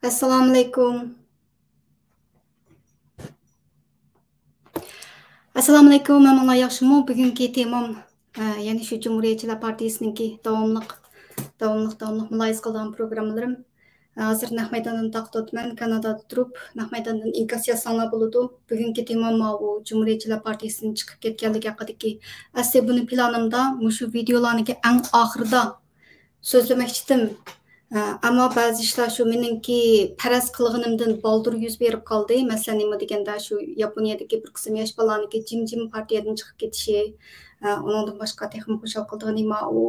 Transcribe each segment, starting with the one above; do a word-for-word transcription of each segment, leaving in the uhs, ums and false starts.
ئەسسالامۇئەلەيكۇم. ئەسسالامۇئەلەيكۇم، ھەممىڭلار ياخشىمۇ؟ بۈگۈنكى تېمام، ئە، يەنە شۇ جۇمھۇرىيەتچىلەر پارتىيىسىنىڭكى داۋاملىق، داۋاملىق، داۋاملىق مۇلاھىزە قىلىدىغان پروگراممىلىرىم. ھازىر نەق مەيداندىن تارقىتىۋاتىمەن. كانادادا تۇرۇپ، نەق مەيداندىن ئىنكاس يازساڭلار بولىدۇ. بۈگۈنكى تېمام ماۋۇ جۇمھۇرىيەتچىلەر پارتىيىسىدىن چىقىپ كەتكەنلىكى ھەققىدىكى. ئەسلى بۇنى پىلانىمدا مۇشۇ ۋىدېئولارنىڭكى ئەڭ ئاخىرىدا سۆزلىمەكچىدىم. ئە، ئەمما بەزى ئىشلار شۇ مېنىڭكى پەرەز قىلغىنىمدىن بالدۇر يۈز بېرىپ قالدى. مەسىلەن، نېمە دېگەندە، شۇ ياپونىيەدىكى بىر قىسىم ياش بالىلارنىڭكى جىم-جىم پارتىيەدىن چىقىپ كېتىشى، ئە، ئۇنىڭدىن باشقا تېخىمۇ خۇشال قىلىدىغىنى ماۋۇ،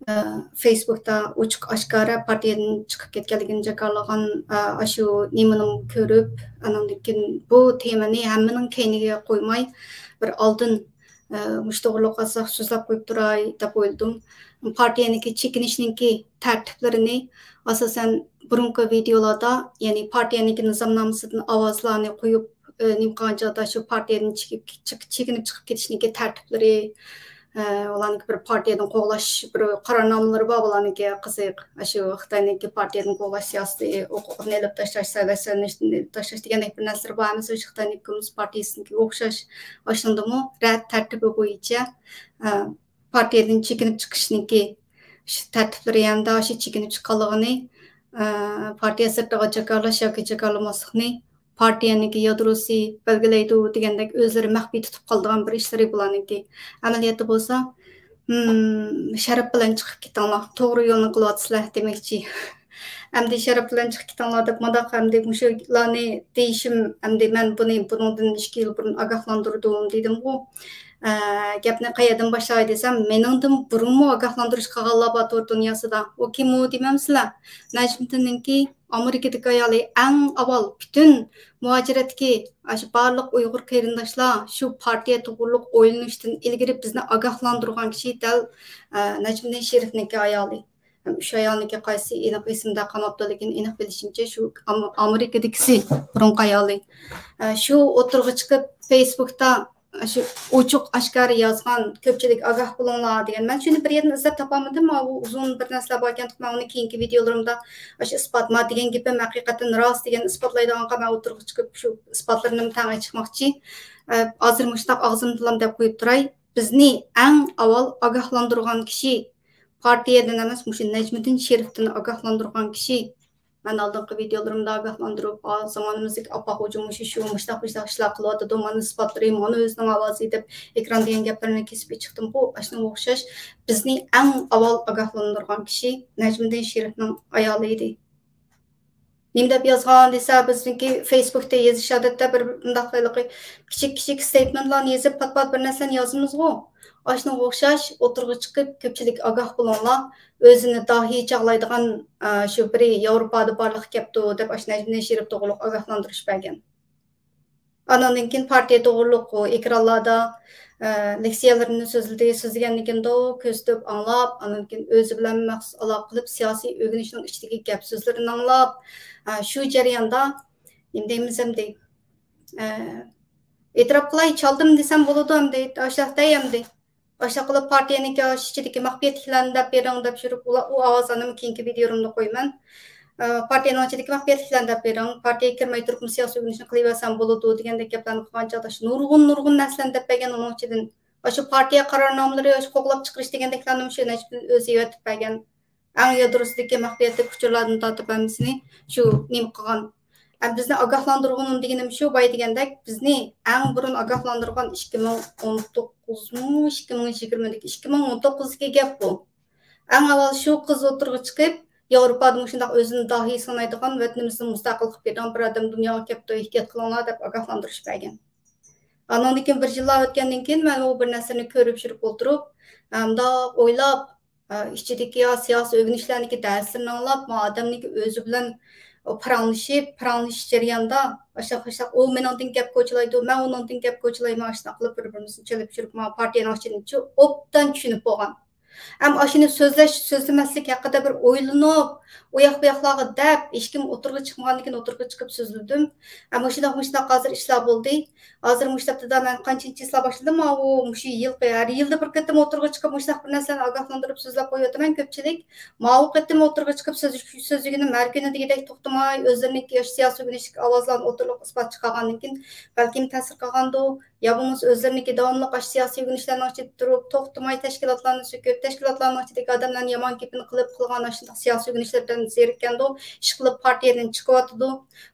ئە، فېيسبۇكتا ئوچۇق ئاشكارا پارتىيەدىن چىقىپ كەتكەنلىكىنى جاكارلىغان، ئە، ئاشۇ نېمىنى كۆرۈپ، ئاناندىن كېيىن بۇ تېمىنى ھەممىنىڭ كەينىگە قويماي، بىر ئالدىن ئە، مۇشۇ توغرىلىق ئازراق سۆزلەپ قويۇپ تۇراي دەپ ئويلىدىم. پارتىيەنىڭكى چېكىنىشنىڭكى تەرتىپلىرىنى، ئاساسەن، بۇرۇنقى ۋىدېئولاردا، يەنى پارتىيەنىڭكى نىزامنامىسىدىن ئاۋازلارنى قويۇپ، ئە، نېمە قىلغان چاغدا شۇ پارتىيەدىن چىقىپ، چىق-، چېكىنىپ چىقىپ كېتىشنىڭكى تەرتىپلىرى، ئە، ئۇلارنىڭكى بىر پارتىيەدىن قوغلاش بىر قارارنامىلىرى بار، بۇلارنىڭكى قىزىق. ئاشۇ خىتاينىڭكى پارتىيەدىن قوغلاش سىياسىتى، ھوقۇقنى ئېلىپ تاشلاش، سايلاش سەرنىشتىنى ئېلىپ تاشلاش دېگەندەك بىر نەرسىلىرى بار ئەمەس، ئاشۇ خىتاينىڭكى كوممۇنىست پارتىيىسىنىڭكى ئوخشاش. ئاشۇندىمۇ رەت تەرتىپى بويىچە، ئە، پارتىيەدىن چېكىنىپ چىقىشنىڭكى شۇ تەرتىپلىرى ھەمدە ئاشۇ چېكىنىپ چىققانلىقىنى، ئە، پارتىيە سىرتىغا جاكارلاش ياكى جاكارلىماسلىقنى پارتىيەنىڭكى يادروسى بەلگىلەيدۇ دېگەندەك ئۆزلىرى مەخپىي تۇتۇپ قالىدىغان بىر ئىشلىرى بۇلارنىڭكى. ئەمەلىيەتتە بولسا، ھىم، شەرەپ بىلەن چىقىپ كېتىڭلار، توغرا يولنى قىلىۋاتىسىلەر دېمەكچى. ئەمدى شەرەپ بىلەن چىقىپ كېتىڭلار دەپ مۇنداق ئەمدى مۇشۇلارنى دېيىشىم، ئەمدى مەن بۇنى بۇنىڭدىن ئىككى يىل بۇرۇن ئاگاھلاندۇردۇم دېدىمغۇ. ئە، گەپنى قەيەردىن باشلاي دېسەم، مېنىڭدىن بۇرۇنمۇ ئاگاھلاندۇرۇش قىلغانلار بار تور دۇنياسىدا. ئۇ كىم ئۇ دېمەمسىلەر؟ نەجمىدىننىڭكى ئامېرىكىدىكى ئايالى ئەڭ ئاۋۋال پۈتۈن مۇھاجىرەتتىكى ئاشۇ بارلىق ئۇيغۇر قېرىنداشلار شۇ پارتىيە توغرۇلۇق ئويلىنىشتىن ئىلگىرى بىزنى ئاگاھلاندۇرغان كىشى دەل، ئە، نەجمىدىن شېرىفنىڭكى ئايالى. ھەم ئۈچ ئايالنىڭكى قايسى ئېنىق ئېسىمدە قالماپتۇ، لېكىن ئېنىق بىلىشىمچە شۇ ئام-، ئامېرىكىدىكىسى بۇرۇنقى ئايالى. ئە، شۇ ئوتتۇرىغا چىقىپ فېيسبۇكتا شۇ ئوچۇق ئاشكارا يازغان، كۆپچىلىك ئاگاھ بولۇڭلار دېگەن. مەن شۇنى بىر يەردىن ئىزدەپ تاپالمىدىم. ماۋۇ ئۇزۇن بىر نەرسىلەر باركەن، مەن ئۇنى كېيىنكى ۋىدېئولىرىمدا ئاشۇ ئىسپات، ما دېگەن گېپىم ھەقىقەتەن راست دېگەن ئىسپاتلايدىغانغا مەن ئوتتۇرىغا چىقىپ شۇ ئىسپاتلىرىمنى تەڭ چىقماقچى. ئە، ھازىر مۇشۇنداق ئاغزىمدىنلا دەپ قويۇپ تۇراي. بىزنى ئەڭ ئاۋۋال ئاگاھلاندۇرغان كىشى پارتىيەدىن ئەمەس، مۇشۇ نەجمىدىن شېرىپتىن ئاگاھلاندۇرغان كىشى. مەن ئالدىنقى ۋىدېئولىرىمدا ئاگاھلاندۇرۇپ، ئا، زامانىمىزدىكى ئاپا خوجا مۇشۇ، شۇ، مۇشۇنداق، مۇشۇنداق ئىشلار قىلىۋاتىدۇ، مانا ئىسپاتلىرى، مانا ئۆزىنىڭ ئاۋازى دەپ ئېكران دېگەن گەپلىرىنى كېسىپ ئېچىقتىمغۇ. ئاشۇنىڭغا ئوخشاش بىزنى ئەڭ ئاۋۋال ئاگاھلاندۇرغان كىشى نەجمىدىن شېرىپنىڭ ئايالى ئىدى. نېمە دەپ يازغان دېسە، بىزنىڭكى فېيسبۇكتا يېزىش ئادەتتە بىر مۇنداق ھېلىقى كىچىك، كىچىك ستېيتمېنتلارنى يېزىپ، پات-پات بىر نەرسىلەرنى يازىمىزغۇ. ئاشۇنىڭغا ئوخشاش ئوتتۇرىغا چىقىپ، كۆپچىلىك ئاگاھ بولۇڭلار، ئۆزىنى داھىي چاغلايدىغان، ئە، شۇ بىرى ياۋروپادا بارلىققا كەپتۇ دەپ، ئاشۇ نەجمىدىن شېرىپ توغرۇلۇق ئاگاھلاندۇرۇش بەرگەن. ئاناندىن كېيىن پارتىيە توغرۇلۇق ئۇ ئېكرانلاردا، ئە، لېكسىيەلىرىنى سۆزلىدى، سۆزلىگەندىن كېيىن دو-، كۆزىتىپ ئاڭلاپ، ئاندىن كېيىن ئۆزى بىلەن مەخسۇس ئالاقە قىلىپ، سىياسىي ئۆگىنىشنىڭ ئىچىدىكى گەپ سۆزلىرىنى ئاڭلاپ، ئە، شۇ جەرياندا نېمە دەيمىز ئەمدى، ئە، ئېتىراپ قىلاي، چالدىم دېسەم بولىدۇ ئەمدى، ئاشۇنداق دەي ئەمدى. ئاشۇنداق قىلىپ پارتىيەنىڭكى ئىچىدىكى مەخپىيەتلىكلەرنى دەپ بېرىڭ دەپ يۈرۈپ، ئۇلار، ئۇ ئاۋازلارنىمۇ كېيىنكى ۋىدېئولىرىمدا قويىمەن. ئە، پارتىيەنىڭ ئىچىدىكى مەخپىيەتلىكلەرنى دەپ بېرىڭ، پارتىيەگە كىرمەي تۇرۇپمۇ سىياسىي ئۆگىنىشنى قىلىۋەرسەم بولىدۇ دېگەندەك گەپلەرنى قىلغان چاغدا شۇ نۇرغۇن، نۇرغۇن نەرسىلەرنى دەپ بەرگەن ئۇنىڭ ئىچىدىن. ئاشۇ پارتىيە قارارنامىلىرى، ئاشۇ قوغلاپ چىقىرىش دېگەندەكلەرنىمۇ شۇ نەجمىدىن ئۆزى ئەۋەتىپ بەرگەن. ئەڭ يادروسىدىكى مەخپىيەتلىك ئۇچۇرلاردىن تارتىپ ھەممىسىنى شۇ نېمە قىلغان. ئە، بىزنى ئاگاھلاندۇرغىنىم دېگىنىم شۇ، بايا دېگەندەك، بىزنى ئەڭ بۇرۇن ئاگاھلاندۇرغان ئىككى مىڭ ئون توققۇزمۇ، ئىككى مىڭ يىگىرمىدىكى، ئىككى مىڭ ئون توققۇزدىكى گەپ بۇ. ئەڭ ئاۋۋال شۇ قىز ئوتتۇرىغا چىقىپ، ياۋروپادا مۇشۇنداق ئۆزىنى داھىي سانايدىغان، ۋەتىنىمىزنى مۇستەقىل قىلىپ بېرىدىغان بىر ئادەم دۇنياغا كەپتۇ، ئېھتىيات قىلىڭلار دەپ ئاگاھلاندۇرۇش بەرگەن. ئاندىن كېيىن بىر يىللار ئۆتكەندىن كېيىن مەن ئۇ بىر نەرسىنى كۆرۈپ يۈرۈپ ئولتۇرۇپ، ئە، مۇنداق ئويلاپ، ئە، ئىچىدىكى يا سىياسىي ئۆگىنىشلەرنىڭكى دەرسلىرىنى ئاڭلاپ، ما ئادەمنىڭكى ئۆزى بىلەن پاراڭلىشىپ، پاراڭلىشىش جەريانىدا ئاشۇنداق، ئاشۇنداق، ئۇ مېنىڭدىن گەپ قوچىلايدۇ، مەن ئۇنىڭدىن گەپ قوچىلايمەن، ئاشۇنداق قىلىپ بىر-بىرىمىزنى چېلىپ يۈرۈپ، ما پارتىيەنىڭ ئىچىدىن چۇ-، ئوبدان چۈشىنىپ بولغان. ئەمما ئاشۇنى سۆزلەش، سۆزلىمەسلىك ھەققىدە بىر ئويلىنىپ، ئۇ ياق بۇ ياقلارغا دەپ، ھېچكىم ئوتتۇرىغا چىقمىغاندىن كېيىن ئوتتۇرىغا چىقىپ سۆزلىدىم. ئەمما مۇشۇنداق، مۇشۇنداق ھازىر ئىشلار بولدى. ھازىر مۇشۇ ھەپتىدە مەن قانچىنچى چىسلا باشلىدىم، ماۋۇ مۇشۇ يىلقى ھەر يىلدا بىر قېتىم ئوتتۇرىغا چىقىپ، مۇشۇنداق بىر نەرسىلەرنى ئاگاھلاندۇرۇپ سۆزلەپ قويۇۋاتىمەن كۆپچىلىك. ماۋۇ قېتىم ئوتتۇرىغا چىقىپ سۆز، سۆزلىگىنىم ھەر كۈنى دېگۈدەك توختىماي، ئۆزلىرىنىڭكى سىياسىي ئۆگىنىشلىك ئاۋازلارنى ئوتتۇرىغا ئىسپات چىقارغاندىن كېيىن بەلكىم تەسىر قىلغاندۇ. يا بولمىسا ئۆزلىرىنىڭكى داۋاملىق ئاشۇ سىياسىي ئۆگىنىشلەرنىڭ ئىچىدە تۇرۇپ، توختىماي تەشكىلاتلارنى سۆكۈپ، تەشكىلاتلارنىڭ ئىچىدىكى ئادەملەرنى يامان گېپىنى قىلىپ، قىلغان ئاشۇنداق سىياسىي ئۆگىنىشلىرىدىن زېرىككەندۇ، ئىشقىلىپ پارتىيەدىن چىقىۋاتىدۇ.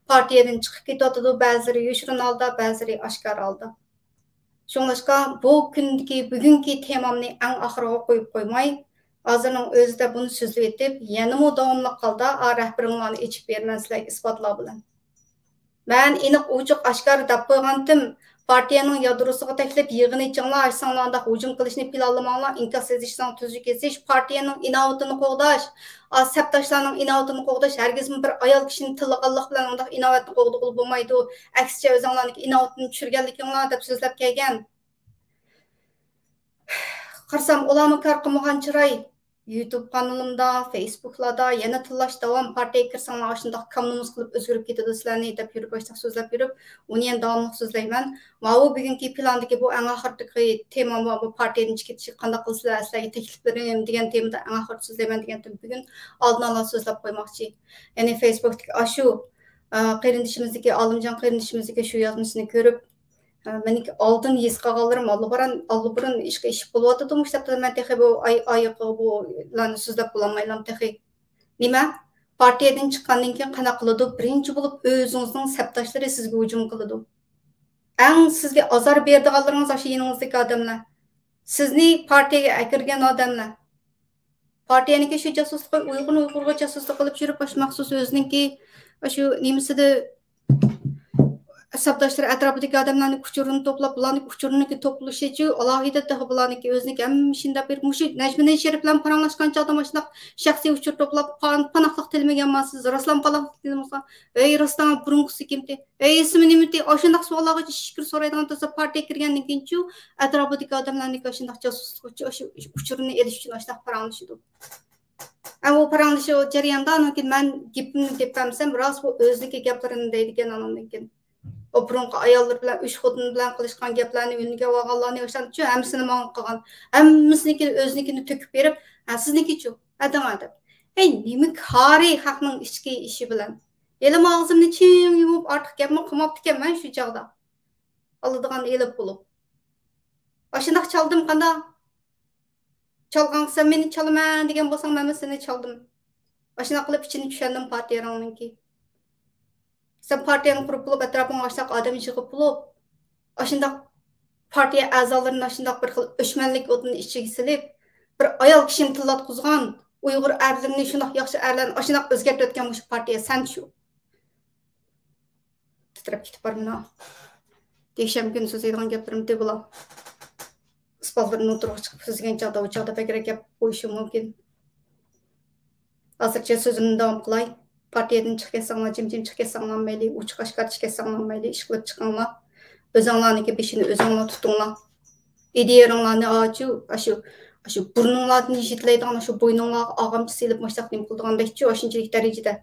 پارتىيەدىن چىقىپ كېتىۋاتىدۇ. بەزىلىرى يوشۇرۇن ھالدا، بەزىلىرى ئاشكارا ھالدا. شۇڭلاشقا بۇ كۈندىكى، بۈگۈنكى تېمامنى ئەڭ ئاخىرىغا قويۇپ قويماي، ھازىرنىڭ ئۆزىدە بۇنى سۆزلىۋېتىپ، يەنىمۇ داۋاملىق ھالدا، ئا، رەھبىرىڭلارنى ئېچىپ بېرىمەن سىلەرگە ئىسپاتلار بىلەن. مەن ئېنىق، ئوچۇق، ئاشكارا دەپ قويغانتىم، پارتىيەنىڭ يادروسىغا تەكلىپ يىغىنى ئېچىڭلار، ئاچساڭلار ئانداق ھۇجۇم قىلىشنى پىلانلىماڭلار، ئىنكاس يېزىشنىڭ تۈزۈك يېزىش، پارتىيەنىڭ ئىناۋىتىنى قوغداش، ئا، سەپداشلارنىڭ ئىناۋىتىنى قوغداش، ھەرگىزمۇ بىر ئايال كىشىنى تىللىغانلىق بىلەن ئۇنداق ئىناۋەتنى قوغدىغىلى بولمايدۇ. ئەكسىچە ئۆزۈڭلارنىڭكى ئىناۋىتىنى چۈشۈرگەنلىكىڭلار دەپ سۆزلەپ كەلگەن. قارىسام، ئۇلارمۇ كار قىلمىغان چىراي. يۇتۇب قانىلىمدا، فېيسبۇكلاردا يەنە تىللاش داۋام، پارتىيەگە كىرسەڭلار ئاشۇنداق كام نومۇس قىلىپ ئۆزگىرىپ كېتىدۇ سىلەرنى دەپ يۈرۈپ، ئاشۇنداق سۆزلەپ يۈرۈپ، ئۇنى يەنە داۋاملىق سۆزلەيمەن. ماۋۇ بۈگۈنكى پىلاندىكى بۇ ئەڭ ئاخىرىدىكى تېما، بۇ پارتىيەدىن چىقىپ كېتىشكە قانداق قىلىسىلەر، سىلەرگە تەكلىپلىرىم دېگەن تېمىدا ئەڭ ئاخىرىدا سۆزلەيمەن دېگەنتىم. بۈگۈن ئالدىن ئالا سۆزلەپ قويماقچى. يەنى فېيسبۇكتىكى ئاشۇ، ئا، قېرىندىشىمىزدىكى، ئالىمجان قېرىندىشىمىزدىكى شۇ يازمىسىنى كۆرۈپ، مېنىڭكى ئالدىن ھېس قىلغانلىرىم ئاللىبۇرۇن، ئاللىبۇرۇن ئىشقا ئېشىپ بولۇۋاتىدۇ. مۇشۇ ھەپتىدە مەن تېخى بۇ ئاي، ئايىقىغا بۇلارنى سۆزلەپ بولالمايلام تېخى. نېمە؟ پارتىيەدىن چىققاندىن كېيىن قانداق قىلىدۇ؟ بىرىنچى بولۇپ ئۆزىڭىزنىڭ سەپداشلىرى سىزگە ھۇجۇم قىلىدۇ. ئەڭ سىزگە ئازار بېرىدىغانلىرىڭىز ئاشۇ يېنىڭىزدىكى ئادەملەر. سىزنى پارتىيەگە ئەكىرگەن ئادەملەر. پارتىيەنىڭكى شۇ جاسۇسلۇقى، ئۇيغۇرنى ئۇيغۇرغا جاسۇسلۇق قىلىپ يۈرۈپ، ئاشۇ مەخسۇس ئۆزىنىڭكى ئاشۇ نېمىسىدە، سەپداشلىرى ئەتراپىدىكى ئادەملەرنىڭ ئۇچۇرىنى توپلاپ، بۇلارنىڭ ئۇچۇرىنىڭكى توپلىشىچۇ، ئالاھىدە تېخى بۇلارنىڭكى ئۆزىنىڭكى ھەممە ئىشىنى دەپ بېرىپ، مۇشۇ نەجمىدىن شېرىپ بىلەن پاراڭلاشقان چاغدا ماشۇنداق شەخسىي ئۇچۇر توپلاپ، پان-، پاناقلىق تىلىمىگەن ماسىز، راسلام پاناقلىق تىلىمىسا، ئەي راستاڭ بۇرۇنقىسى كىمتى؟ ئەي ئېسىمى نېمىتى؟ ئاشۇنداق سوئاللارغا شۈكۈر سورايدىغان تۇرسا، پارتىيەگە كىرگەندىن كېيىنچۇ، ئەتراپىدىكى ئادەملەرنىڭكى ئاشۇنداق جاسۇسلۇق ئۇچۇ-، ئاشۇ ئۇچۇرىنى ئېلىش ئۈچۈن ئاشۇنداق پاراڭلىشىدۇ. ئە، ئۇ پاراڭلىشىش جەريانىدا، ئاندىن كېيىن مەن گېپىمنى دەپ بەرمىسەم، راست ئۇ ئۆزىنىڭكى گەپلىرىنى دەيدىكەن، ئاندىن كېيىن ئۇ بۇرۇنقى ئاياللىرى بىلەن، ئۈچ خوتۇن بىلەن قىلىشقان گەپلەرنى، ئۈنگە ئالغانلارنى، ئاشۇنچۇ ھەممىسىنى ماڭا قىلغان. ھەممىسىنىڭكى ئۆزىنىڭكىنى تۆكۈپ بېرىپ، ھە، سىزنىڭكىچۇ؟ ھە، دەڭە دەپ. ئەي، نېمە كارى خەقنىڭ ئىچكى ئىشى بىلەن؟ ھېلىمۇ ئاغزىمنى چىڭ يۇمۇپ، ئارتۇق گەپمۇ قىلماپتىكەنمەن شۇ چاغدا. ئالىدىغان ئېلىپ بولۇپ. ئاشۇنداق چالدىم، قانداق؟ چالغانغا سەن مېنى چالىمەن دېگەن بولساڭ، مەنمۇ سېنى چالدىم. ئاشۇنداق قىلىپ ئىچىنى چۈشەندىم پارتىيەنىڭكى. سەن پارتىيەنى قۇرۇپ بولۇپ، ئەتراپىڭغا ئاشۇنداق ئادەم يىغىپ بولۇپ، ئاشۇنداق پارتىيە ئەزالىرىنى ئاشۇنداق بىر خىل ئۆچمەنلىك ئوتىنىڭ ئىچىگە سېلىپ، بىر ئايال كىشىنى تىللاتقۇزغان، ئۇيغۇر ئەرلىرىنى شۇنداق ياخشى ئەرلەرنى ئاشۇنداق ئۆزگەرتىۋەتكەن مۇشۇ پارتىيە سەن شۇ. تىترەپ كېتىپ بارىمەن ھا. يەكشەنبە كۈنى سۆزلەيدىغان گەپلىرىم دېبىلا. ئىسپاتلىرىمنى ئوتتۇرىغا چىقىپ سۆزلىگەن چاغدا، ئۇ چاغدا بەكرەك گەپ قويۇشۇم مۇمكىن. ھازىرچە سۆزۈمنى داۋام قىلاي. پارتىيەدىن چىقىپ كەتسەڭلار، جىم-جىم چىقىپ كەتسەڭلار مەيلى، ئوچۇق ئاشكارا چىقىپ كەتسەڭلار مەيلى، ئىشقىلىپ چىقىڭلار. ئۆزۈڭلارنىڭكى بېشىنى ئۆزۈڭلار تۇتۇڭلار. ئىدىيەلىرىڭلارنى ئاچۇ، ئاشۇ، ئاشۇ بۇرنۇڭلاردىن يېتىلەيدىغان، ئاشۇ بوينۇڭلارغا ئاغامچە سېلىپ مۇشۇنداق نېمە قىلىدىغاندەكچۇ، ئاشۇنچىلىك دەرىجىدە.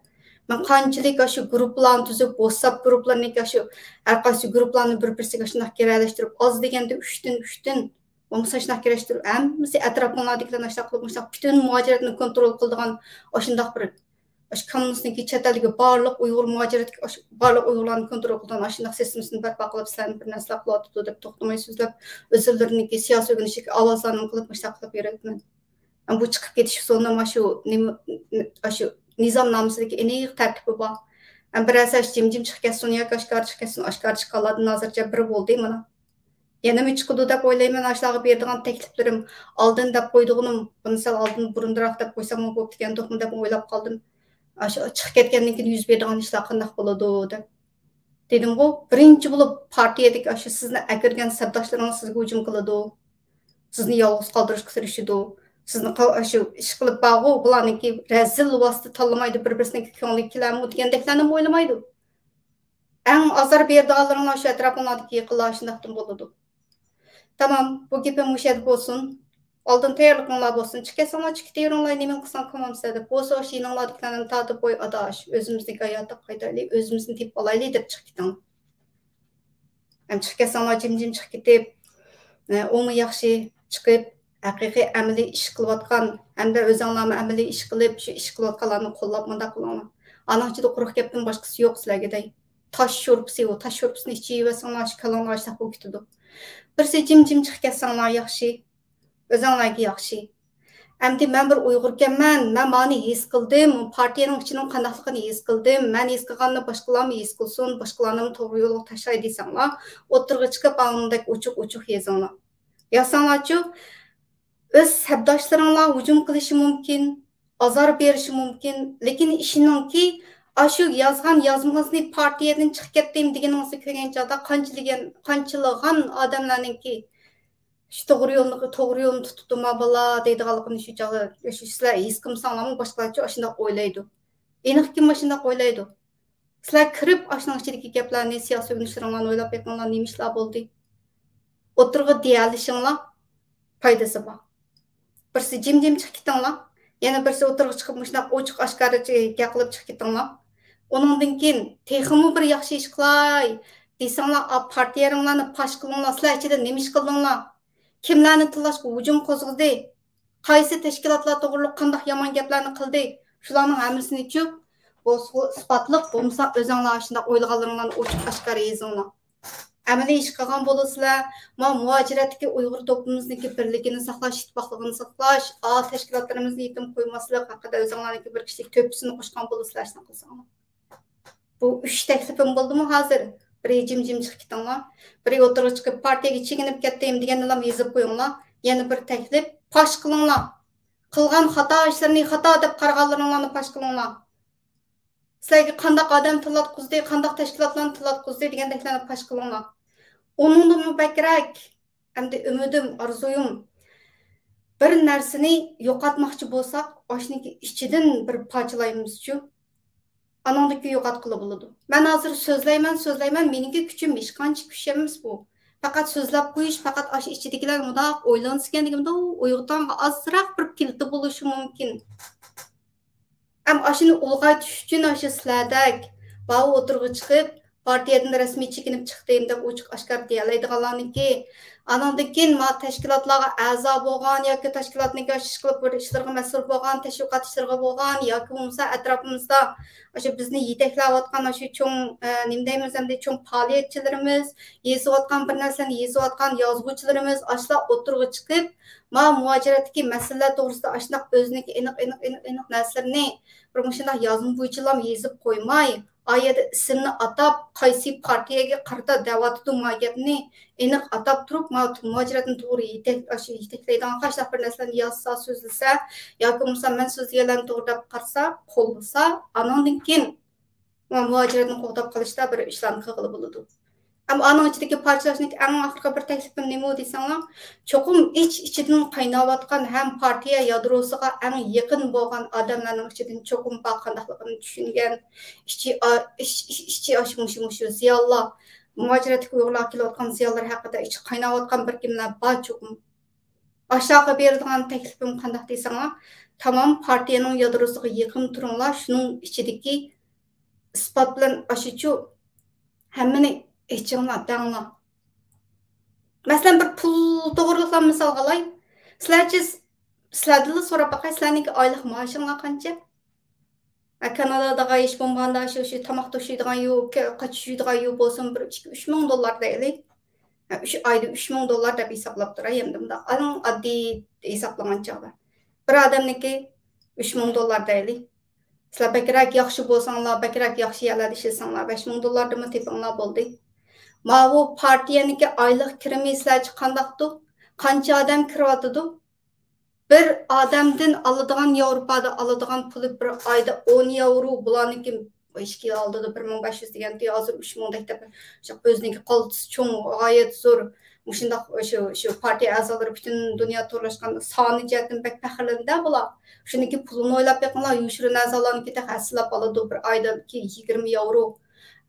مەن قانچىلىك ئاشۇ گۇرۇپپىلارنى تۈزۈپ، ۋاتساپ گۇرۇپپىلىرىنىڭكى ئاشۇ ھەر قايسى گۇرۇپپىلارنى بىر-بىرسىگە شۇنداق گىرەلەشتۈرۈپ، ئاز دېگەندە ئۈچتىن، ئۈچتىن، بولمىسا شۇنداق گىرەلەشتۈرۈپ، ھەممىسى ئەتراپىڭلاردىكىلەرنى ئاشۇنداق قىلىپ، مۇشۇنداق پۈتۈن مۇھاجىرەتنى كونترول قىلىدىغان ئاشۇنداق بىر ئاشۇ كامېرنىڭكى چەت ئەلدىكى بارلىق ئۇيغۇر مۇھاجىرەتتىكى ئاشۇ بارلىق ئۇيغۇرلارنى كونترول قىلىدىغان ئاشۇنداق سىستېمىسىنى بەرپا قىلىپ، سىلەرنى بىر نەرسىلەر قىلىۋاتىدۇ دەپ توختىماي سۆزلەپ، ئۆزلىرىنىڭكى سىياسىي ئۆگىنىشىدىكى ئاۋازلارنى قىلىپ، مۇشۇنداق قىلىپ يۈرۈۋاتىمەن. بۇ چىقىپ كېتىش ئۇسۇلىنىڭ ئاشۇ نېمە، ئاشۇ نىزامنامىسىدىكى ئېنىق تەرتىپى بار. بىرەرسى جىم-جىم چىقىپ كەتسۇن ياكى ئاشكارا چىقىپ كەتسۇن، ئاشكارا چىققانلاردىن ھازىرچە بىر بولدى مانا. يەنىمۇ چىقىدۇ دەپ ئويلايمەن، ئاشۇلارغا بېرىدىغان تەكلىپلىرىم، ئالدىن دەپ قويىدىغىنىم، بۇنى سەل ئالدىن بۇرۇندىراق دەپ قويساممۇ بوپتىكەندۇقمۇ دەپ ئويلاپ قالدىم. ئاشۇ چىقىپ كەتكەندىن كېيىن يۈز بېرىدىغان ئىشلار قانداق بولىدۇ دەپ. دېدىمغۇ، بىرىنچى بولۇپ پارتىيەدىكى ئاشۇ سىزنى ئەكىرگەن سەپداشلىرىڭىز سىزگە ھۇجۇم قىلىدۇ. سىزنى يالغۇز قالدۇرۇشقا تىرىشىدۇ. سىزنى قا-، ئاشۇ ئىش قىلىپ بارغۇ، بۇلارنىڭكى رەزىل لىباستا تاللىمايدۇ، بىر-بىرسىنىڭكى كۆڭلىگە كېلەرمۇ دېگەندەكلەرنىمۇ ئويلىمايدۇ. ئەڭ ئازار بېرىدىغانلىرىڭلار شۇ ئەتراپىڭلاردىكى يېقىنلار شۇنداقتىن بولىدۇ. تامام، بۇ گېپىم مۇشۇ يەردە بولسۇن. ئالدىن تەييارلىقىڭلار بولسۇن، چىقىپ كەتسەڭلار، چىقىپ كېتىۋېرىڭلار، نېمىنى قىلساڭ قىلمامسەن دەپ. بولسا ئاشۇ يېنىڭلاردىكىلەرنى تارتىپ، ۋاي ئاداش، ئۆزىمىزنىڭكى ھاياتلىق قايتايلى، ئۆزىمىزنى تېپىپ ئالايلى دەپ چىقىپ كېتىڭلار. ھەم چىقىپ كەتسەڭلار جىم-جىم چىقىپ كېتىپ، ئە، ئۇمۇ ياخشى چىقىپ، ھەقىقىي ئەمەلىي ئىش قىلىۋاتقان ھەمدە ئۆزۈڭلارمۇ ئەمەلىي ئىش قىلىپ، شۇ ئىش قىلىۋاتقانلارنى قوللاپ مۇنداق قىلىڭلار. ئانىڭ ئىچىدە قۇرۇق گەپتىن باشقىسى يوق سىلەرگە دەي. تاش شورپىسى ئۇ، تاش شورپىسىنى ئىچىۋەرسەڭلار، شۇ كاللاڭلار ئاشتاق بولۇپ كېتىدۇ. بىرسى جىم-جىم چىقىپ كەتسەڭلار ياخشى. ئۆزۈڭلارگە ياخشى. ئەمدى مەن بىر ئۇيغۇركەنمەن، مەن مانى ھېس قىلدىم، پارتىيەنىڭ ئىچىنىڭ قانداقلىقىنى ھېس قىلدىم، مەن ھېس قىلغاننى باشقىلارمۇ ھېس قىلسۇن، باشقىلارنىمۇ توغرا يولغا تاشلاي دېسەڭلار، ئوتتۇرىغا چىقىپ ئاندەك ئوچۇق-ئوچۇق يېزىڭلار. يازساڭلارچۇ، ئۆز سەپداشلىرىڭلار ھۇجۇم قىلىشى مۇمكىن، ئازار بېرىشى مۇمكىن، لېكىن ئىشىنىڭكى، ئاشۇ يازغان يازمىڭىزنى پارتىيەدىن چىقىپ كەتتىم دېگىنىڭىزنى كۆرگەن چاغدا قانچىلىگەن-، قانچىلىغان ئادەملەرنىڭكى شۇ توغرا يولنى، توغرا يولنى تۇتۇپتۇ ما بالا دەيدىغانلىقىنى شۇ چاغدا، شۇ سىلەر ھېس قىلمىساڭلارمۇ باشقىلارچۇ ئاشۇنداق ئويلايدۇ. ئېنىقكى مۇشۇنداق ئويلايدۇ. سىلەر كىرىپ ئاشۇنىڭ ئىچىدىكى گەپلەرنى، سىياسىي ئۆگىنىشلىرىڭلارنى ئويلاپ بېقىڭلار، نېمە ئىشلار بولدى؟ ئوتتۇرىغا دېيەلىشىڭلار پايدىسى بار. بىرسى جىم-جىم چىقىپ كېتىڭلار، يەنە بىرسى ئوتتۇرىغا چىقىپ مۇشۇنداق ئوچۇق ئاشكارا گەپ قىلىپ چىقىپ كېتىڭلار. ئۇنىڭدىن كېيىن تېخىمۇ بىر ياخشى ئىش قىلاي دېسەڭلار، ئا، پارتىيەلىرىڭلارنى پاش قىلىڭلار، سىلەر ئىچىدە نېمە ئىش قىلدىڭلار؟ كىملەرنى تىللاشقا ھۇجۇم قوزغىدى؟ قايسى تەشكىلاتلار توغرۇلۇق قانداق يامان گەپلەرنى قىلدى؟ شۇلارنىڭ ھەممىسىنىچۇ، بولسا ئىسپاتلىق، بولمىسا ئۆزۈڭلار شۇنداق ئويلىغانلىرىڭلارنى ئوچۇق ئاشكارا يېزىڭلار. ئەمەلىي ئىش قىلغان بولسىلەر، ما مۇھاجىرەتتىكى ئۇيغۇر توپىمىزنىڭكى بىرلىكىنى ساقلاش، ئىتتىپاقلىقىنى ساقلاش، ئا، تەشكىلاتلىرىمىزنى يېتىم قويماسلىق ھەققىدە ئۆزۈڭلارنىڭكى بىر كىشىلىك تۆھپىسىنى قوشقان بولسىلەر، شۇنداق قىلساڭلار. بۇ ئۈچ تەكلىپىم بولدىمۇ ھازىر؟ بىرى جىم-جىم چىقىپ كېتىڭلار. بىرى ئوتتۇرىغا چىقىپ پارتىيەگە چېكىنىپ كەتتىم دېگەننىلا يېزىپ قويۇڭلار. يەنە بىر تەكلىپ، پاش قىلىڭلار. قىلغان خاتا ئىشلىرىنى خاتا دەپ قارىغانلىرىڭلارنى پاش قىلىڭلار. سىلەرگە قانداق ئادەم تىللاتقۇزدى، قانداق تەشكىلاتلارنى تىللاتقۇزدى دېگەندەكلەرنى پاش قىلىڭلار. ئۇنىڭدىنمۇ بەكرەك، ئەمدى ئۈمىدىم، ئارزۇيۇم، بىر نەرسىنى يوقاتماقچى بولساق، ئاشۇنىڭكى ئىچىدىن بىر پارچىلايمىزچۇ. ئانىڭدىن كېيىن يوقاتقىلى بولىدۇ. مەن ھازىر سۆزلەيمەن، سۆزلەيمەن، مېنىڭكى كۈچۈم ھېچقانچە كۈچ ئەمەس بۇ. پەقەت سۆزلەپ قويۇش، پەقەت ئاشۇ ئىچىدىكىلەر مۇنداق ئويلانسىكەن دېگەندە، ئۇ ئۇيغۇرلارغا ئازراق بىر پىلتە بولۇشى مۇمكىن. ھەم ئاشۇنى ئۇلغايتىش ئۈچۈن ئاشۇ سىلەردەك باۋۇ ئوتتۇرىغا چىقىپ، پارتىيەدىن رەسمىي چېكىنىپ چىقتىم دەپ ئوچۇق ئاشكارا دېيەلەيدىغانلارنىڭكى، ئانىڭدىن كېيىن ما تەشكىلاتلارغا ئەزا بولغان ياكى تەشكىلاتنىڭكى ئاشۇ ئىشقىلىپ بىر ئىشلىرىغا مەسئۇل بولغان، تەشۋىقات ئىشلىرىغا بولغان ياكى بولمىسا ئەتراپىمىزدا ئاشۇ بىزنى يېتەكلەۋاتقان ئاشۇ چوڭ، ئە، نېمە دەيمىز ئەمدى، چوڭ پائالىيەتچىلىرىمىز، يېزىۋاتقان بىر نەرسىلەرنى يېزىۋاتقان يازغۇچىلىرىمىز، ئاشۇلار ئوتتۇرىغا چىقىپ، ما مۇھاجىرەتتىكى مەسىلىلەر توغرىسىدا ئاشۇنداق ئۆزىنىڭكى ئېنىق، ئېنىق، ئېنىق، ئېنىق نەرسىلىرىنى بىر مۇشۇنداق يازما بويىچىلام يېزىپ قويماي، ئا يەردە ئىسىمنى ئاتاپ، قايسى پارتىيەگە قارىتا دەۋاتىدۇ ما گەپنى ئېنىق ئاتاپ تۇرۇپ، ما مۇھاجىرەتنى توغرا يېتەك-، ئاشۇ يېتەكلەيدىغان قانداق بىر نەرسىلەرنى يازسا، سۆزلىسە ياكى بولمىسا مەن سۆزلىگەنلەرنى توغرا دەپ قارىسا، قوللىسا، ئانىڭدىن كېيىن مۇھاجىرەتنى قوغداپ قېلىشتا بىر ئىشلارنى قىلغىلى بولىدۇ. ئەمما ئانىڭ ئىچىدىكى پارچىلاشنىڭ ئەڭ ئاخىرقى بىر تەكلىپىم نېمە دېسەڭلار، چوقۇم ئىچ-ئىچىدىن قايناۋاتقان ھەم پارتىيە يادروسىغا ئەڭ يېقىن بولغان ئادەملەرنىڭ ئىچىدىن چوقۇم بار قانداقلىقىنى چۈشەنگەن، ئىچى، ئا-، ئىچ-، ئىچ-، ئىچى ئاشۇ مۇشۇ، مۇشۇ زىيالىيلار، مۇھاجىرەتتىكى ئۇيغۇرلارغا كېلىۋاتقان زىيانلار ھەققىدە ئىچى قايناۋاتقان بىر كىملەر بار چوقۇم. ئاشۇلارغا بېرىدىغان تەكلىپىم قانداق دېسەڭلار، تامام پارتىيەنىڭ يادروسىغا يېقىن تۇرۇڭلار، شۇنىڭ ئىچىدىكى ئىسپات بىلەن ئاشۇچۇ ھەممىنى ئېچىڭلار، دەڭلار. مەسىلەن، بىر پۇل توغرىلىقلا مىسالغا ئالاي. سىلەرچە، سىلەردىنلا سوراپ باقاي، سىلەرنىڭكى ئايلىق مائاشىڭلار قانچە؟ ھە، كانادادا ھېچ بولمىغاندا شۇ، شۇ تاماق توشۇيدىغان يۇ-، ك-، قاچا يۇيىدىغان يۇ بولسۇن، بىر ئىككى، ئۈچ مىڭ دوللار دەيلى. ھە، ئۈچ ئايدا ئۈچ مىڭ دوللار دەپ ھېسابلاپ تۇراي، ئەمدى مۇنداق ئەڭ ئاددىي ھېسابلىغان چاغدا. بىر ئادەمنىڭكى ئۈچ مىڭ دوللار دەيلى. سىلەر بەكرەك ياخشى بولساڭلار، بەكرەك ياخشى يەرلەردە ئىشلىسەڭلار، بەش مىڭ دوللاردىنمۇ تېپىڭلار بولدى. ماۋۇ پارتىيەنىڭكى ئايلىق كىرىمى سىلەرچە قانداقتۇ؟ قانچە ئادەم كىرىۋاتىدۇ؟ بىر ئادەمدىن ئالىدىغان، ياۋروپادا ئالىدىغان پۇلى بىر ئايدا ئون ياۋرو، بۇلارنىڭكى ئىككى ئالدىدا بىر مىڭ بەش يۈز دېگەنتى، ھازىر ئۈچ مىڭدەك دەپ، شۇ ئۆزىنىڭكى قالتىسى چوڭ، غايەت زور. مۇشۇنداق شۇ، شۇ پارتىيە ئەزالىرى پۈتۈن دۇنيا تورلاشقان سانى جەھەتتىن بەك پەخىرلىنىدۇ بۇلار. شۇنىڭكى پۇلىنى ئويلاپ بېقىڭلار، يوشۇرۇن ئەزالارنىڭكى تېخى ھەسسىلەپ ئالىدۇ، بىر ئايدىكى يىگىرمە ياۋرو.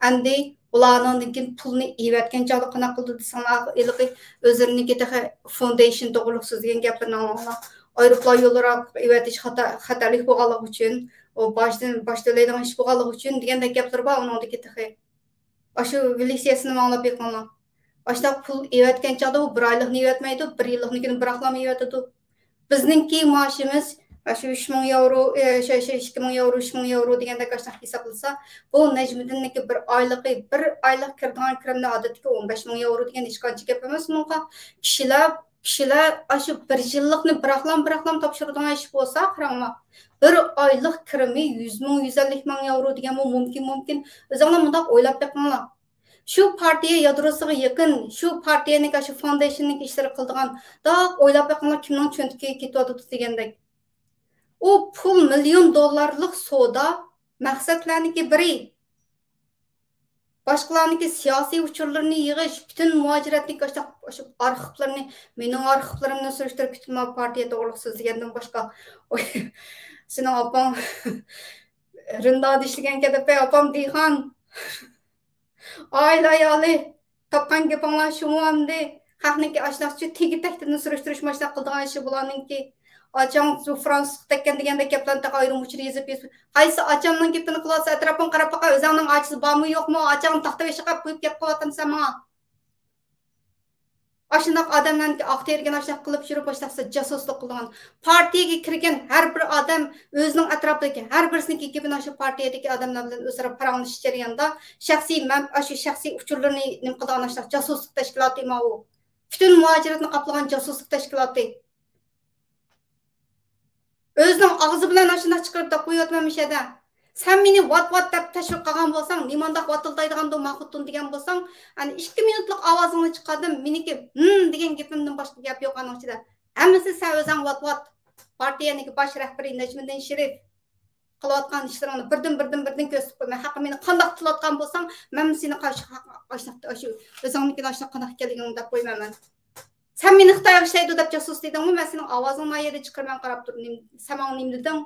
ئەمدى ئۇلار ئانىڭدىن كېيىن پۇلنى ئېۋەتكەن چاغدا قانداق قىلىدۇ دېسەڭلار، ھېلىقى ئۆزلىرىنىڭكى تېخى فوندېيشن توغرىلىق سۆزلىگەن گەپلىرىنى ئاڭلاڭلار. ئايروپىلان يوللىرىغا ئېۋەتىش خاتا-، خەتەرلىك بولغانلىقى ئۈچۈن، ئۇ باجدىن، باج تۆلەيدىغان ئىش بولغانلىقى ئۈچۈن دېگەندەك گەپلىرى بار ئۇنىڭدىكى تېخى. ئاشۇ ۋىلىسىيەسىنى ئاڭلاپ بېقىڭلار. ئاشۇنداق پۇل ئېۋەتكەن چاغدا ئۇ بىر ئايلىقنى ئېۋەتمەيدۇ، بىر يىللىقنىكىنى بىراقلام ئېۋەتىدۇ. بىزنىڭكى مائاشىمىز، ئاشۇ ئۈچ مىڭ ياۋرو، ئە، شۇ، شۇ ئىككى مىڭ ياۋرو، ئۈچ مىڭ ياۋرو دېگەندەك ئاشۇنداق ھېسابلىسا، بۇ نەجمىدىننىڭكى بىر ئايلىقى، بىر ئايلىق كىرىدىغان كىرىمنىڭ ئادەتتىكى ئون بەش مىڭ ياۋرو دېگەن ھېچقانچە گەپ ئەمەس بۇنىڭغا. كىشىلەر، كىشىلەر ئاشۇ بىر يىللىقنى بىراقلام، بىراقلام تاپشۇرىدىغان ئىش بولسا، قاراڭلار، بىر ئايلىق كىرىمى يۈز مىڭ، يۈز ئەللىك مىڭ ياۋرو دېگەنمۇ مۇمكىن، مۇمكىن. ئۆزۈڭلار مۇنداق ئويلاپ بېقىڭلار. شۇ پارتىيە يادروسىغا يېقىن، شۇ پارتىيەنىڭ شۇ فاوندېيشننىڭ ئىشلىرى قىلىدىغان، داق ئويلاپ بېقىڭلار، كىمنىڭ چۆنتىكىگە كېتىۋاتىدۇ دېگەندەك. ئۇ پۇل مىليون دوللارلىق سودا، مەقسەتلەرنىڭكى بىرى. باشقىلارنىڭكى سىياسىي ئۇچۇرلىرىنى يىغىش، پۈتۈن مۇھاجىرەتنىڭ ئاشۇنداق، ئاشۇ ئارخىپلىرىنى، مېنىڭ ئارخىپلىرىمنى سۈرۈشتۈرۈپ، پۈتۈن پارتىيە توغرىلىق سۆزلىگەندىن باشقا، سېنىڭ ئاپاڭ رىندادا ئىشلىگەنكەن دەپ، ئاپام دېيخان. ئائىلە ئايالى، تاپقان گېپىڭلار شۇمۇ ئەمدى؟ خەقنىڭكى ئاشۇنداقچە تېگى تەكتىدىن سۈرۈشتۈرۈش ماشۇنداق قىلىدىغان ئىشى بۇلارنىڭكى. ئاچاڭ شۇ فرانسۇزغا تەگكەن دېگەندەك گەپلەرنى تېخى ئايرىم ئۇچۇر يېزىپ، يېزىپ. قايسى ئاچامنىڭ گېپىنى قىلىۋاتسا، ئەتراپىڭغا قاراپ باققىن، ئۆزۈڭنىڭ ئاچىسى بارمۇ يوقمۇ؟ ئاچاڭنى تاختا بېشىغا قويۇپ گەپ قىلىۋاتامسەن ماڭا؟ ئاشۇنداق ئادەملەرنىڭكى ئاق تېرىگەن ئاشۇنداق قىلىپ يۈرۈپ، ئاشۇنداق جاسۇسلۇق قىلىدىغان. پارتىيەگە كىرگەن ھەر بىر ئادەم ئۆزىنىڭ ئەتراپىدىكى ھەر بىرسىنىڭكى گېپىنى ئاشۇ پارتىيەدىكى ئادەملەر بىلەن ئۆزئارا پاراڭلىشىش جەريانىدا شەخسىي مەن-، ئاشۇ شەخسىي ئۇچۇرلىرىنى نېمە قىلىدىغان ئاشۇنداق جاسۇسلۇق تەشكىلاتى ماۋۇ. پۈتۈن مۇھاجىرەتنى قاپلىغان جاسۇسلۇق تەشكىلاتى. ئۆزىنىڭ ئاغزى بىلەن ئاشۇنداق چىقىرىپ دەپ قويۇۋاتىمەن مۇشۇ يەردە. سەن مېنى ۋات ۋات دەپ تەشۋىق قىلغان بولساڭ، نېمانداق ۋاتىلدايدىغاندۇ ما خوتۇن دېگەن بولساڭ، ئەنە ئىككى مىنۇتلۇق ئاۋازىڭنى چىقاردىم. مېنىڭكى ھىم دېگەن گېپىمدىن باشقا گەپ يوق ئانىڭ ئىچىدە. ھەممىسى سەن ئۆزۈڭ ۋات ۋات. پارتىيەنىڭكى باش رەھبىرى نەجمىدىن شېرىپ قىلىۋاتقان ئىشلىرىڭنى بىردىن، بىردىن، بىردىن كۆرسىتىپ قويىمەن. ھەققى مېنى قانداق تىلاتقان بولساڭ، مەنمۇ سېنى قارشى، ئاشۇ ئۆزۈڭنىڭكىنى ئاشۇ قانداق ئىكەنلىكىڭنى دەپ قويىمەن مەن. سەن مېنى خىتايغا ئىشلەيدۇ دەپ جاسۇس دېدىڭمۇ؟ مەن سېنىڭ ئاۋازىڭنى ما يەردە چىقىرىمەن قاراپ تۇرۇپ. نېمە، سەن ماڭا نېمە دېدىڭ؟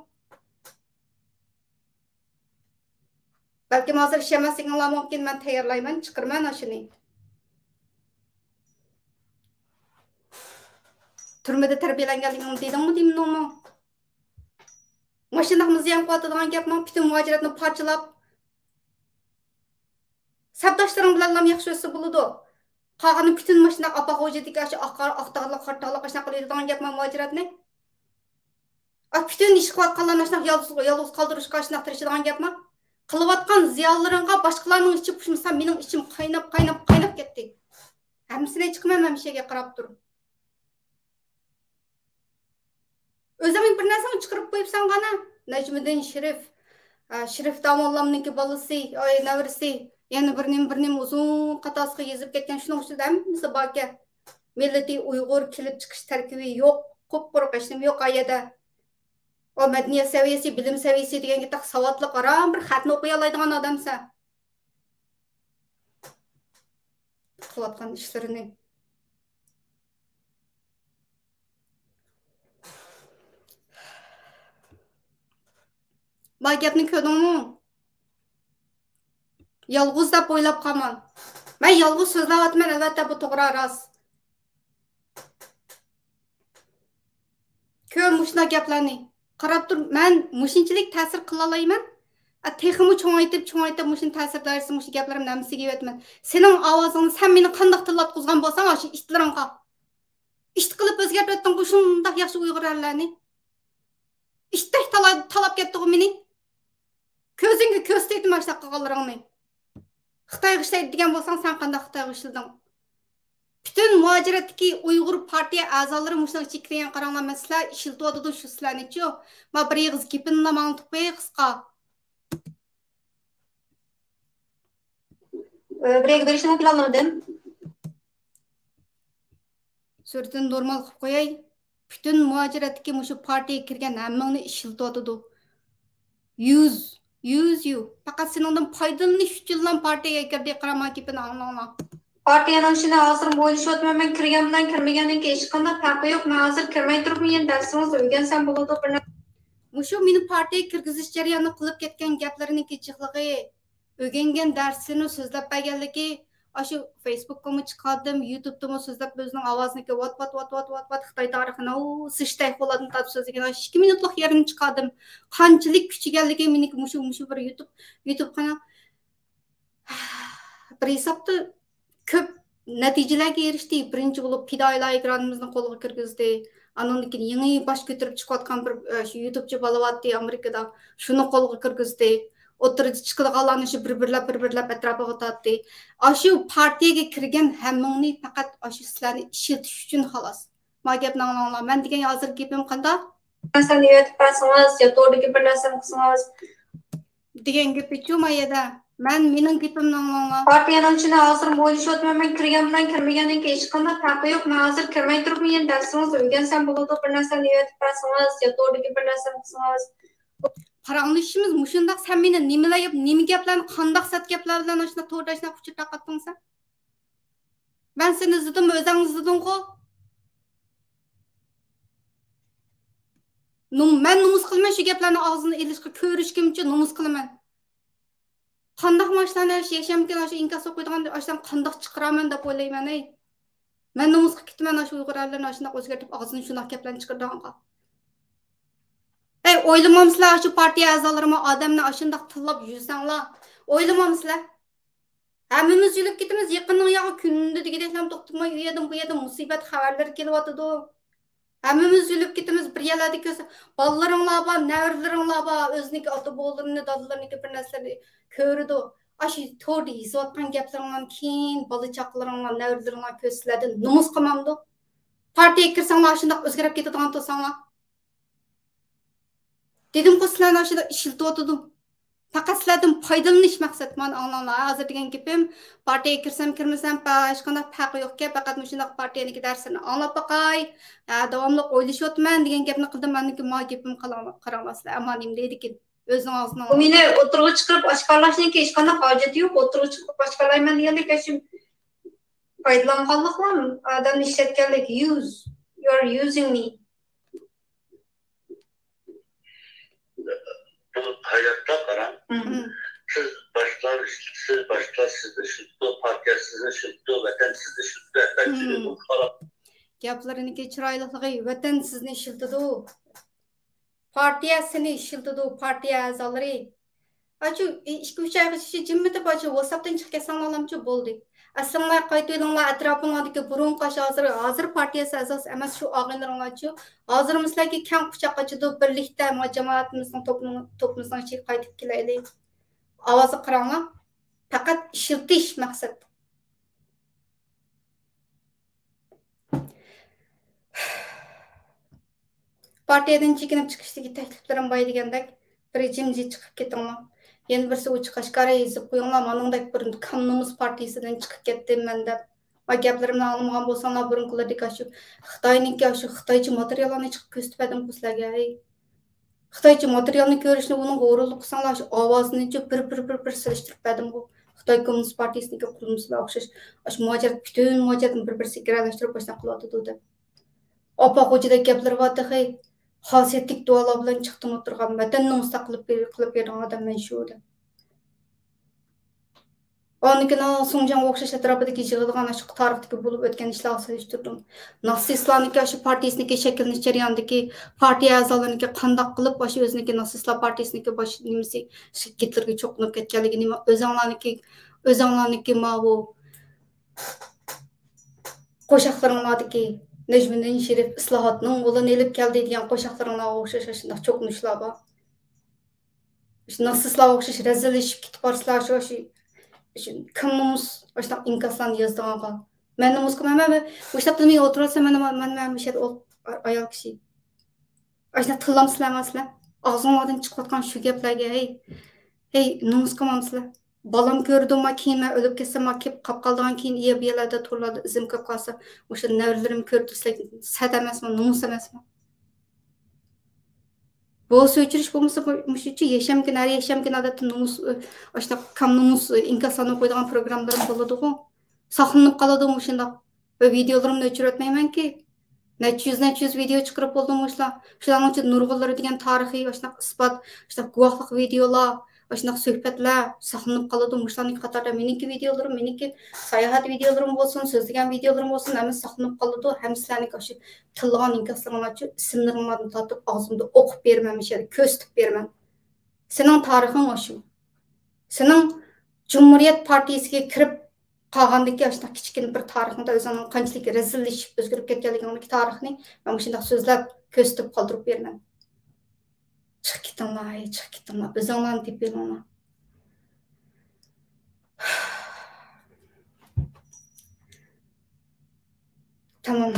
بەلكىم ھازىر ئىشەنمەسلىكىڭلار مۇمكىن، مەن تەييارلايمەن، چىقىرىمەن ئاشۇنى. تۈرمىدە تەربىيەلەنگەنلىكىڭنى دېدىڭمۇ، دېمىدىڭمۇ؟ مۇشۇنداقمۇ زىيان قىلىۋاتىدىغان گەپمۇ؟ پۈتۈن مۇھاجىرەتنى پارچىلاپ، سەپداشلىرىڭ بىلەنلا ياخشى ئۆتسە بولىدۇ. قالغىنى پۈتۈن ماشۇنداق ئاپاق غوجىدىكى ئاشۇ ئاق، ئاق تاغلىق، قارا تاغلىق ئاشۇنداق قىلىۋېتىدىغان گەپمۇ مۇھاجىرەتنى؟ ئا، پۈتۈن ئىش قىلىۋاتقانلارنى ئاشۇنداق يالغۇز، يالغۇز قالدۇرۇشقا ئاشۇنداق تىرىشىدىغان گەپمۇ؟ قىلىۋاتقان زىيانلىرىڭغا باشقىلارنىڭ ئىچى پۇشمىسا، مېنىڭ ئىچىم قايناپ، قايناپ، قايناپ كەتتى. ھەممىسىنى چىقىمەن مەن مۇشۇ يەرگە قاراپ تۇرۇپ. ئۆزۈڭ بىر نەرسىڭنى چىقىرىپ قويۇپسەن غانا. نەجمىدىن شېرىپ، ئە، شېرىپ داموللامنىڭكى بالىسى، ئاي، نەۋرىسى، يەنە بىر نېمە، بىر نېمە ئۇزۇن قاتارسىغا يېزىپ كەتكەن، شۇنىڭ ئۈستىدە ھەممىسى باركەن. مىللىتى ئۇيغۇر، كېلىپ چىقىش تەركىبى يوق، قۇپقۇرۇق، ھېچنېمە يوق ئا يەردە. ئۇ مەدەنىيەت سەۋىيەسى، بىلىم سەۋىيەسى دېگەنگە تېخى ساۋاتلىق، ئاران بىر خەتنى ئوقۇيالايدىغان ئادەمسەن. قىلىۋاتقان ئىشلىرىنى. ما گەپنى كۆردۈڭمۇ؟ يالغۇز دەپ ئويلاپ قالما. مەن يالغۇز سۆزلەۋاتىمەن، ئەلۋەتتە، بۇ توغرا، راست. كۆر مۇشۇنداق گەپلەرنى. قاراپ تۇر، مەن مۇشۇنچىلىك تەسىر قىلالايمەن. ئە، تېخىمۇ چوڭايتىپ، چوڭايتىپ، مۇشۇنى تەسىر دائىرىسى، مۇشۇ گەپلىرىمنى ھەممىسىگە يېۋەتىمەن. سېنىڭ ئاۋازىڭنى، سەن مېنى قانداق تىللاتقۇزغان بولساڭ، ئاشۇ ئىتلىرىڭغا. ئىت قىلىپ ئۆزگەرتىۋەتتىڭغۇ شۇنداق ياخشى ئۇيغۇر ئەرلەرنى. ئىتتەك تالا-، تالاپ كەتتىغۇ مېنى. كۆزۈڭگە كۆرسىتەيتتىم ئاشۇنداق قىلغانلىرىڭنى. خىتايغا ئىشلەيدۇ دېگەن بولساڭ، سەن قانداق خىتايغا ئىشلىدىڭ؟ پۈتۈن مۇھاجىرەتتىكى ئۇيغۇر پارتىيە ئەزالىرى مۇشۇنىڭ ئىچىگە كىرگەن، قاراڭلار، مەن سىلەر ئىشلىتىۋاتىدۇ شۇ سىلەرنىچۇ. ما بىر ئېغىز گېپىنىلا ماڭا ئېيتىپ قوياي قىسقا. ئە، بىرەيگە بېرىشنى پىلانلىمىدىم. سۈرىتىنى نورمال قىلىپ قوياي. پۈتۈن مۇھاجىرەتتىكى مۇشۇ پارتىيەگە كىرگەن ھەممىڭنى ئىشلىتىۋاتىدۇ. يۈز، يۈز يۈ. پەقەت سېنىڭدىن پايدىلىنىش ئۈچۈنلا پارتىيەگە كىردى، قارا ما گېپىنى ئاڭلاڭلار. پارتىيەنىڭ ئىشىنى ھازىرمۇ ئويلىشىۋاتىمەن. مەن كىرگەن بىلەن كىرمىگەندىن كېيىن ھېچقانداق پەرقى يوق. مەن ھازىر كىرمەي تۇرۇپمۇ يەنە دەرسىڭىزنى ئۆگەنسەم بولىدۇ. بىر نە-، مۇشۇ مېنى پارتىيەگە كىرگۈزۈش جەريانىدا قىلىپ كەتكەن گەپلىرىنىڭكى جىقلىقى. ئۆگەنگەن دەرسلىرىنى سۆزلەپ بەرگەنلىكى، ئاشۇ فېيسبۇكقىمۇ چىقاردىم، يۇتۇبتىمۇ سۆزلەپ، ئۆزىنىڭ ئاۋازىنى ۋات، ۋات، ۋات، ۋات، ۋات، ۋات، خىتاي تارىخىنى، ئۇ، سىشتەي قولادىن تارتىپ سۆزلىگەن، ئاشۇ ئىككى مىنۇتلۇق يېرىنى چىقاردىم. قانچىلىك كۈچىگەنلىكى مېنىڭكى مۇشۇ، مۇشۇ بىر يۇتۇب، يۇتۇب قانال. بىر ھېسابتا كۆپ نەتىجىلەرگە ئېرىشتى. بىرىنچى بولۇپ پىدائىيلار ئېكرانىمىزنى قولغا كىرگۈزدى. ئانىڭدىن كېيىن يېڭى باش كۆتۈرۈپ چىقىۋاتقان بىر، ئە، شۇ يۇتۇبچى بالا بارتتى ئامېرىكىدا. شۇنى قولغا كىرگۈزدى. ئوتتۇرىدا چىقىدىغانلارنى شۇ بىر-بىرلەپ، بىر-بىرلەپ ئەتراپىغا تارتتى. ئاشۇ پارتىيەگە كىرگەن ھەممىڭنى پەقەت ئاشۇ سىلەرنى ئىشلىتىش ئۈچۈن خالاس. ما گەپنى ئاڭلاڭلار. مەن دېگەن ھازىر گېپىم قانداق؟ نەرسەنى ئۆگىتىپ بەرسىڭىز، يا توردىكى بىر نەرسىنى قىلسىڭىز. دېگەن گېپىچۇ ما يەردە. مەن، مېنىڭ گېپىمنى ئاڭلاڭلار. پارتىيەنىڭ ئىچىدە ھازىر ئويلىشىۋاتىمەن، مەن كىرگەن بىلەن كىرمىگەندىن كېيىن ھېچقانداق پەرقى يوق. مەن ھازىر كىرمەي تۇرۇپمۇ يەنە دەرسىڭىزنى ئۆگەنسەم بولىدۇ، بىر نەرسەنى ئۆگىتىپ بەرسىڭىز، يا توردىكى بىر نەرسىنى قىلسىڭىز. پاراڭلىشىشىمىز مۇشۇنداق، سەن مېنى نېمىلەر، نېمە گەپلەرنى، قانداق سەت گەپلەر بىلەن ئاشۇنداق توردا ئاشۇنداق ئۇچۇر تارقاتتىڭ سەن؟ مەن سېنى ئىزدىدىم، ئۆزۈڭ ئىزدىدىڭغۇ؟ نوم-، مەن نومۇس قىلىمەن شۇ گەپلەرنى ئاغزىدىن ئېلىشقا، كۆرۈشكىمچە نومۇس قىلىمەن. قانداقمۇ ئاشۇلارنى ئاشۇ ياشامكەن، ئاشۇ ئىنكاس ئوقۇيدىغان ئاشۇلارنى قانداق چىقىرارمەن دەپ ئويلايمەن، ھەي. مەن نومۇسقا كېتىمەن ئاشۇ ئۇيغۇر ئەرلىرىنى ئاشۇنداق ئۆزگەرتىپ ئاغزىدىن شۇنداق گەپلەرنى چىقىرىدىغانغا. ھەي، ئويلىمامسىلەر ئاشۇ پارتىيە ئەزالىرىمۇ ئادەمنى ئاشۇنداق تىللاپ يۈرسەڭلار؟ ئويلىمامسىلەر؟ ھەممىمىز ئۆلۈپ كېتىمىز، يېقىننىڭ ياغى كۈندە دېگۈدەكلا توختىماي ئۇ يەردىن بۇ يەردىن مۇسىبەت خەۋەرلىرى كېلىۋاتىدۇ. ھەممىمىز ئۆلۈپ كېتىمىز، بىر يەرلەردە كۆرسە، بالىلىرىڭلار بار، نەۋرىلىرىڭلار بار، ئۆزىنىڭكى ئاتا بوۋىلىرىنى، دادىلىرىنىڭكى بىر نەرسىلەرنى كۆرىدۇ. ئاشۇ توردا يېزىۋاتقان گەپلىرىڭلارنى كېيىن بالا چاقىلىرىڭلار، نەۋرىلىرىڭلار كۆرسە سىلەردىن نومۇس قىلمامدۇ؟ پارتىيەگە كىرسەڭلار ئاشۇنداق ئۆزگىرىپ كېتىدىغان تۇرساڭلار. دېدىمغۇ، سىلەرنى ئاشۇنداق ئىشلىتىۋاتىدۇ. پەقەت سىلەردىن پايدىلىنىش مەقسەت. مانا ئاڭلاڭلار، ھازىر دېگەن گېپىم، پارتىيەگە كىرسەم كىرمىسەم، پا-، ھېچقانداق پەرقى يوقكەن، پەقەت مۇشۇنداق پارتىيەنىڭكى دەرسلىرىنى ئاڭلاپ باقاي، ھە، داۋاملىق ئويلىشىۋاتىمەن دېگەن گەپنى قىلدىم. مەندىكى ما گېپىم قاراڭلار، قاراڭلار سىلەر، ئەمما نېمە دەيدىكىن؟ ئۆزىنىڭ ئاغزىنىڭ بۇ مېنى ئوتتۇرىغا چىقىرىپ ئاشكارىلاشنىڭكى ھېچقانداق ھاجىتى يوق. ئوتتۇرىغا چىقىرىپ ئاشكارىلايمەن دېگەندەك، ئاشۇ پايدىلانغانلىقلا ئادەمنى ئىشلەتكەنلىك. Use. You're using me. بۇ ھاياتتا قاراڭ. مم. سىز باشقىلارنى ئىشلىتىسىز، باشقىلار سىزنى ئىشلىتىدۇ، پارتىيە سىزنى ئىشلىتىدۇ، ۋەتەن سىزنى ئىشلىتىدۇ، ھەتتا مم. سىزنى بۇ خالاپ. گەپلىرىنىڭكى چىرايلىقلىقى، ۋەتەن سىزنى ئىشلىتىدۇ. پارتىيە سېنى ئىشلىتىدۇ، پارتىيە ئەزالىرى. ئاشۇ ئىككى، ئۈچ ئايغىچە جىممىتىپ، ئاشۇ ۋاتساپتىن چىقىپ كەتسەڭلارچۇ بولدى. ئەسلىڭلار قايتىۋېلىڭلار، ئەتراپىڭلاردىكى بۇرۇنقى، ئاشۇ ھازىر، ھازىر پارتىيەسى ئەزاسى ئەمەس شۇ ئاغىنىلىرىڭلارچۇ. ھازىرمۇ سىلەرگە كەڭ قۇچاق ئاچىدۇ، بىرلىكتە ما جامائىتىمىزنىڭ، توپنىڭ، توپىمىزنىڭ ئىچىگە قايتىپ كېلەيلى. ئاۋازغا قاراڭلار. پەقەت ئىشلىتىش مەقسەت. پارتىيەدىن چېكىنىپ چىقىشتىكى تەكلىپلىرىم باي دېگەندەك، بىرى جىمجىت چىقىپ كېتىڭلار. يەنە بىرسى ئوچۇق ئاشكارا يېزىپ قويۇڭلار، مانىڭدەك بىر كام نومۇس پارتىيىسىدىن چىقىپ كەتتىم مەن دەپ. ما گەپلىرىمنى ئاڭلىمىغان بولساڭلار، بۇرۇنقىلىرىدىكى ئاشۇ خىتاينىڭكى ئاشۇ خىتايچە ماتېرىياللارنى چىقىپ كۆرسىتىپ بەردىمغۇ سىلەرگە، ھەي. خىتايچە ماتېرىيالنى كۆرۈشنى ئۇنىڭغا ھۇرۇنلۇق قىلساڭلار، شۇ ئاۋازىنىچۇ بىر، بىر، بىر، بىر سېلىشتۇرۇپ بەردىمغۇ. خىتاي كوممۇنىست پارتىيىسىنىڭكى قۇرۇلمىسى بىلەن ئوخشاش. ئاشۇ مۇھاجىرەت، پۈتۈن مۇھاجىرەتنى بىر-بىرسىگە گىرەلەشتۈرۈپ ئاشۇنداق قىلىۋاتىدۇ دەپ. ئاپا خوجىدەك گەپلىرى بار تېخى. خاسىيەتلىك دۇئالار بىلەن چىقتىمۇ تۇرغان، ۋەتەننى مۇستەقىل قىلىپ بېرىدىغان ئادەم مەن شۇ دەپ. ئاندىن كېيىن سۇڭجاڭغا ئوخشاش ئەتراپىدىكى يىغىلغان ئاشۇ تارىختىكى بولۇپ ئۆتكەن ئىشلارغا سېلىشتۇردۇم. ناتسىستلارنىڭكى ئاشۇ پارتىيىسىنىڭكى شەكىللىنىش جەريانىدىكى پارتىيە ئەزالىرىنىڭكى قانداق قىلىپ ئاشۇ ئۆزىنىڭكى ناتسىستلار پارتىيىسىنىڭكى باش نېمىسى، شۇ گىتلېرگە چوقۇنۇپ كەتكەنلىكى نېمە، ئۆزەڭلارنىڭكى، ئۆزەڭلارنىڭكى ماۋۇ قوشاقلىرىڭلاردىكى نەجمىدىن شېرىپ ئىسلاھاتنىڭ يولىنى ئېلىپ كەلدى دېگەن قوشاقلىرىڭلارغا ئوخشاش ئاشۇنداق چوقۇنۇشلار بار. شۇ ناتسىستلارغا ئوخشاش رەزىللىشىپ كېتىپ بارسىلەر، شۇ، شۇ، شۇ كىم نومۇس ئاشۇنداق ئىنكاسلارنى يازىدىغانغا. مەن نومۇس قىلمايمەن، مەن مۇشۇنداق تىلمىي ئولتۇرۇۋاتسام، مەن، مەن، مەن مۇشۇ يەردە ئول-، ئايال كىشى. ئاشۇنداق تىللامسىلەرما سىلەر؟ ئاغزىڭلاردىن چىقىۋاتقان شۇ گەپلەرگە، ھەي، ھەي، نومۇس قىلمامسىلەر؟ بالام كۆرىدۇ، ما كېيىن مەن ئۆلۈپ كەتسەم، ما كېلىپ قاپ قالىدىغان كېيىن، يا بۇ يەرلەردە تورلاردا ئىزىم كۆپ قالسا، مۇشۇ نەۋرىلىرىم كۆرىدۇ، سەت ئەمەسمۇ، نومۇس ئەمەسمۇ؟ بولسا ئۆچۈرۈش بولمىسا، مۇشۇچە ياشامكىن، ھەر ياشامكىن ئادەتتە نومۇس، ئاشۇنداق كام نومۇس ئىنكاسلارنى ئوقۇيدىغان پروگراممىلىرىم بولىدىغۇ. ساقلىنىپ قالىدۇ مۇشۇنداق. ۋە ۋىدىيولىرىمنى ئۆچۈرۈۋەتمەيمەنكى. نەچچە يۈز، نەچچە يۈز ۋىدىيو چىقىرىپ بولدۇم مۇشۇلار. شۇلارنىڭ ئىچىدە نۇرغۇنلىرى دېگەن تارىخىي، ئاشۇنداق ئىسپات، ئاشۇنداق گۇۋاھلىق ۋىدىيولار، ئاشۇنداق سۆھبەتلەر ساقلىنىپ قالىدۇ. مۇشۇلارنىڭ قاتارىدا مېنىڭكى ۋىدىيولىرىم، مېنىڭكى ساياھەت ۋىدىيولىرىم بولسۇن، سۆزلىگەن ۋىدىيولىرىم بولسۇن، ھەممىسى ساقلىنىپ قالىدۇ. ھەم سىلەرنىڭكى ئاشۇ تىللىغان ئىنكاسلىرىڭلارچۇ، ئىسىملىرىڭلاردىن تارتىپ ئاغزىمدا ئوقۇپ بېرىمەن، مۇشۇ يەردە كۆرسىتىپ بېرىمەن. سېنىڭ تارىخىڭ ئاشۇ. سېنىڭ جۇمھۇرىيەت پارتىيىسىگە كىرىپ قالغاندىكى ئاشۇنداق كىچىككىنە بىر تارىخىڭدا ئۆزۈڭنىڭ قانچىلىك رەزىللىشىپ ئۆزگىرىپ كەتكەنلىكىڭدىكى تارىخنى مەن مۇشۇنداق سۆزلەپ، كۆرسىتىپ قالدۇرۇپ بېرىمەن. چىقىپ كېتىڭلار، ھەي، چىقىپ كېتىڭلار. ئۆزۈڭلارنى تېپىۋېلىڭلار. تامام.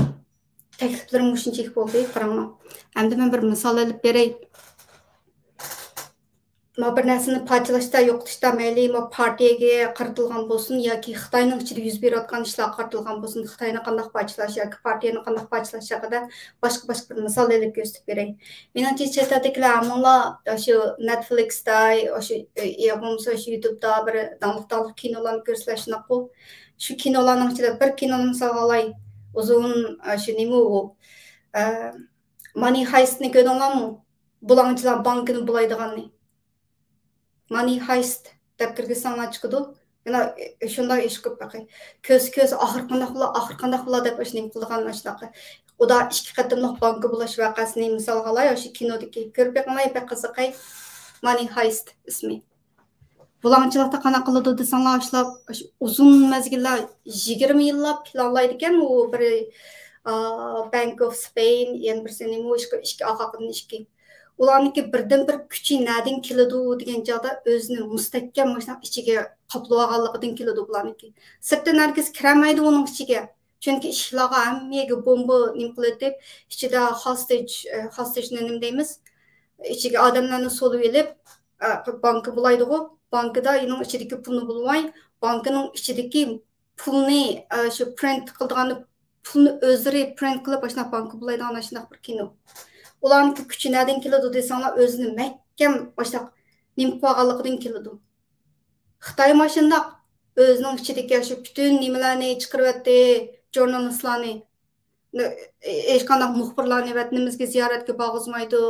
تەكلىپلىرىم مۇشۇنچىلىك بولدى، قاراڭلار. ئەمدى مەن بىر مىسال ئېلىپ بېرەي. ما بىر نەرسىنى پارچىلاشتا، يوقىتىشتا، مەيلى ما پارتىيەگە قارىتىلغان بولسۇن ياكى خىتاينىڭ ئىچىدە يۈز بېرىۋاتقان ئىشلارغا قارىتىلغان بولسۇن، خىتاينى قانداق پارچىلاش ياكى پارتىيەنى قانداق پارچىلاش ھەققىدە باشقا، باشقا بىر مىسال ئېلىپ كۆرسىتىپ بېرەي. مېنىڭچە، چەت ئەلدىكىلەر ھەممىڭلار ئاشۇ نېتفلىكستا، ئاشۇ، يا بولمىسا شۇ يۇتۇبتا بىر داڭلىق، داڭلىق كىنولارنى كۆرىسىلەر، شۇنداققۇ؟ شۇ كىنولارنىڭ ئىچىدە بىر كىنونى مىسالغا ئالاي. ئۇزۇن، ئاشۇ نېمە ئۇ؟ ئە، مانى ھايستنى كۆردۈڭلارمۇ؟ بۇلاڭچىلار بانكىنى بۇلايدىغاننى. مانى ھايست دەپ كىرگۈزسەڭلار چىقىدۇ. يەنە شۇنداق ئىش قىلىپ بېقىڭ. كۆرسە، كۆرسە، ئاخىر قانداق بولا، ئاخىر قانداق بولا دەپ ئاشۇ نېمە قىلىدىغان ئاشۇنداق. ئۇدا ئىككى قېتىملىق بانكا بۇلاش ۋەقەسىنى مىسالغا ئالاي، ئاشۇ كىنودىكى. كۆرۈپ بېقىڭلار، بەك قىزىقاي. مانى ھايست ئىسمى. بۇلاڭچىلىقتا قانداق قىلىدۇ دېسەڭلار، ئاشۇلار ئاشۇ ئۇزۇن مەزگىللەر، يىگىرمە يىللاپ پىلانلايدىكەن، ئۇ بىر، ئا، بانك ئوف سپەين، يەنە بىرسى نېمە، ئىككى، ئىككى ئاقاقىدىن ئىككى. ئۇلارنىڭكى بىردىنبىر كۈچى نەدىن كېلىدۇ دېگەن چاغدا، ئۆزىنى مۇستەھكەم ماشۇنداق ئىچىگە قاپلىۋالغانلىقىدىن كېلىدۇ بۇلارنىڭكى. سىرتتىن ھەرگىز كىرەلمەيدۇ ئۇنىڭ ئىچىگە. چۈنكى ئىشىكلارغا ھەممە يەرگە بومبا نېمە قىلىۋېتىپ، ئىچىدە ھاستېج، ئە، ھاستېجنى نېمە دەيمىز؟ ئىچىگە ئادەملەرنى سولىۋېلىپ، ئە، بانكا بۇلايدىغۇ. بانكىدا ئۇنىڭ ئىچىدىكى پۇلنى بۇلىماي، بانكىنىڭ ئىچىدىكى پۇلنى، ئە، شۇ پرىنت قىلىدىغان پۇلنى ئۆزلىرى پرىنت قىلىپ، ئاشۇنداق بانكا بۇلايدىغان ئاشۇنداق بىر كىنو. ئۇلارنىڭكى كۈچى نەدىن كېلىدۇ دېسەڭلار، ئۆزىنى مەھكەم ئاشۇنداق نېمە قىلىۋالغانلىقىدىن كېلىدۇ. خىتايمۇ ئاشۇنداق ئۆزىنىڭ ئىچىدىكى شۇ پۈتۈن نېمىلەرنى چىقىرىۋەتتى، ژۇرنالىستلارنى. ھېچقانداق مۇخبىرلارنى ۋەتىنىمىزگە زىيارەتكە بارغۇزمايدۇ.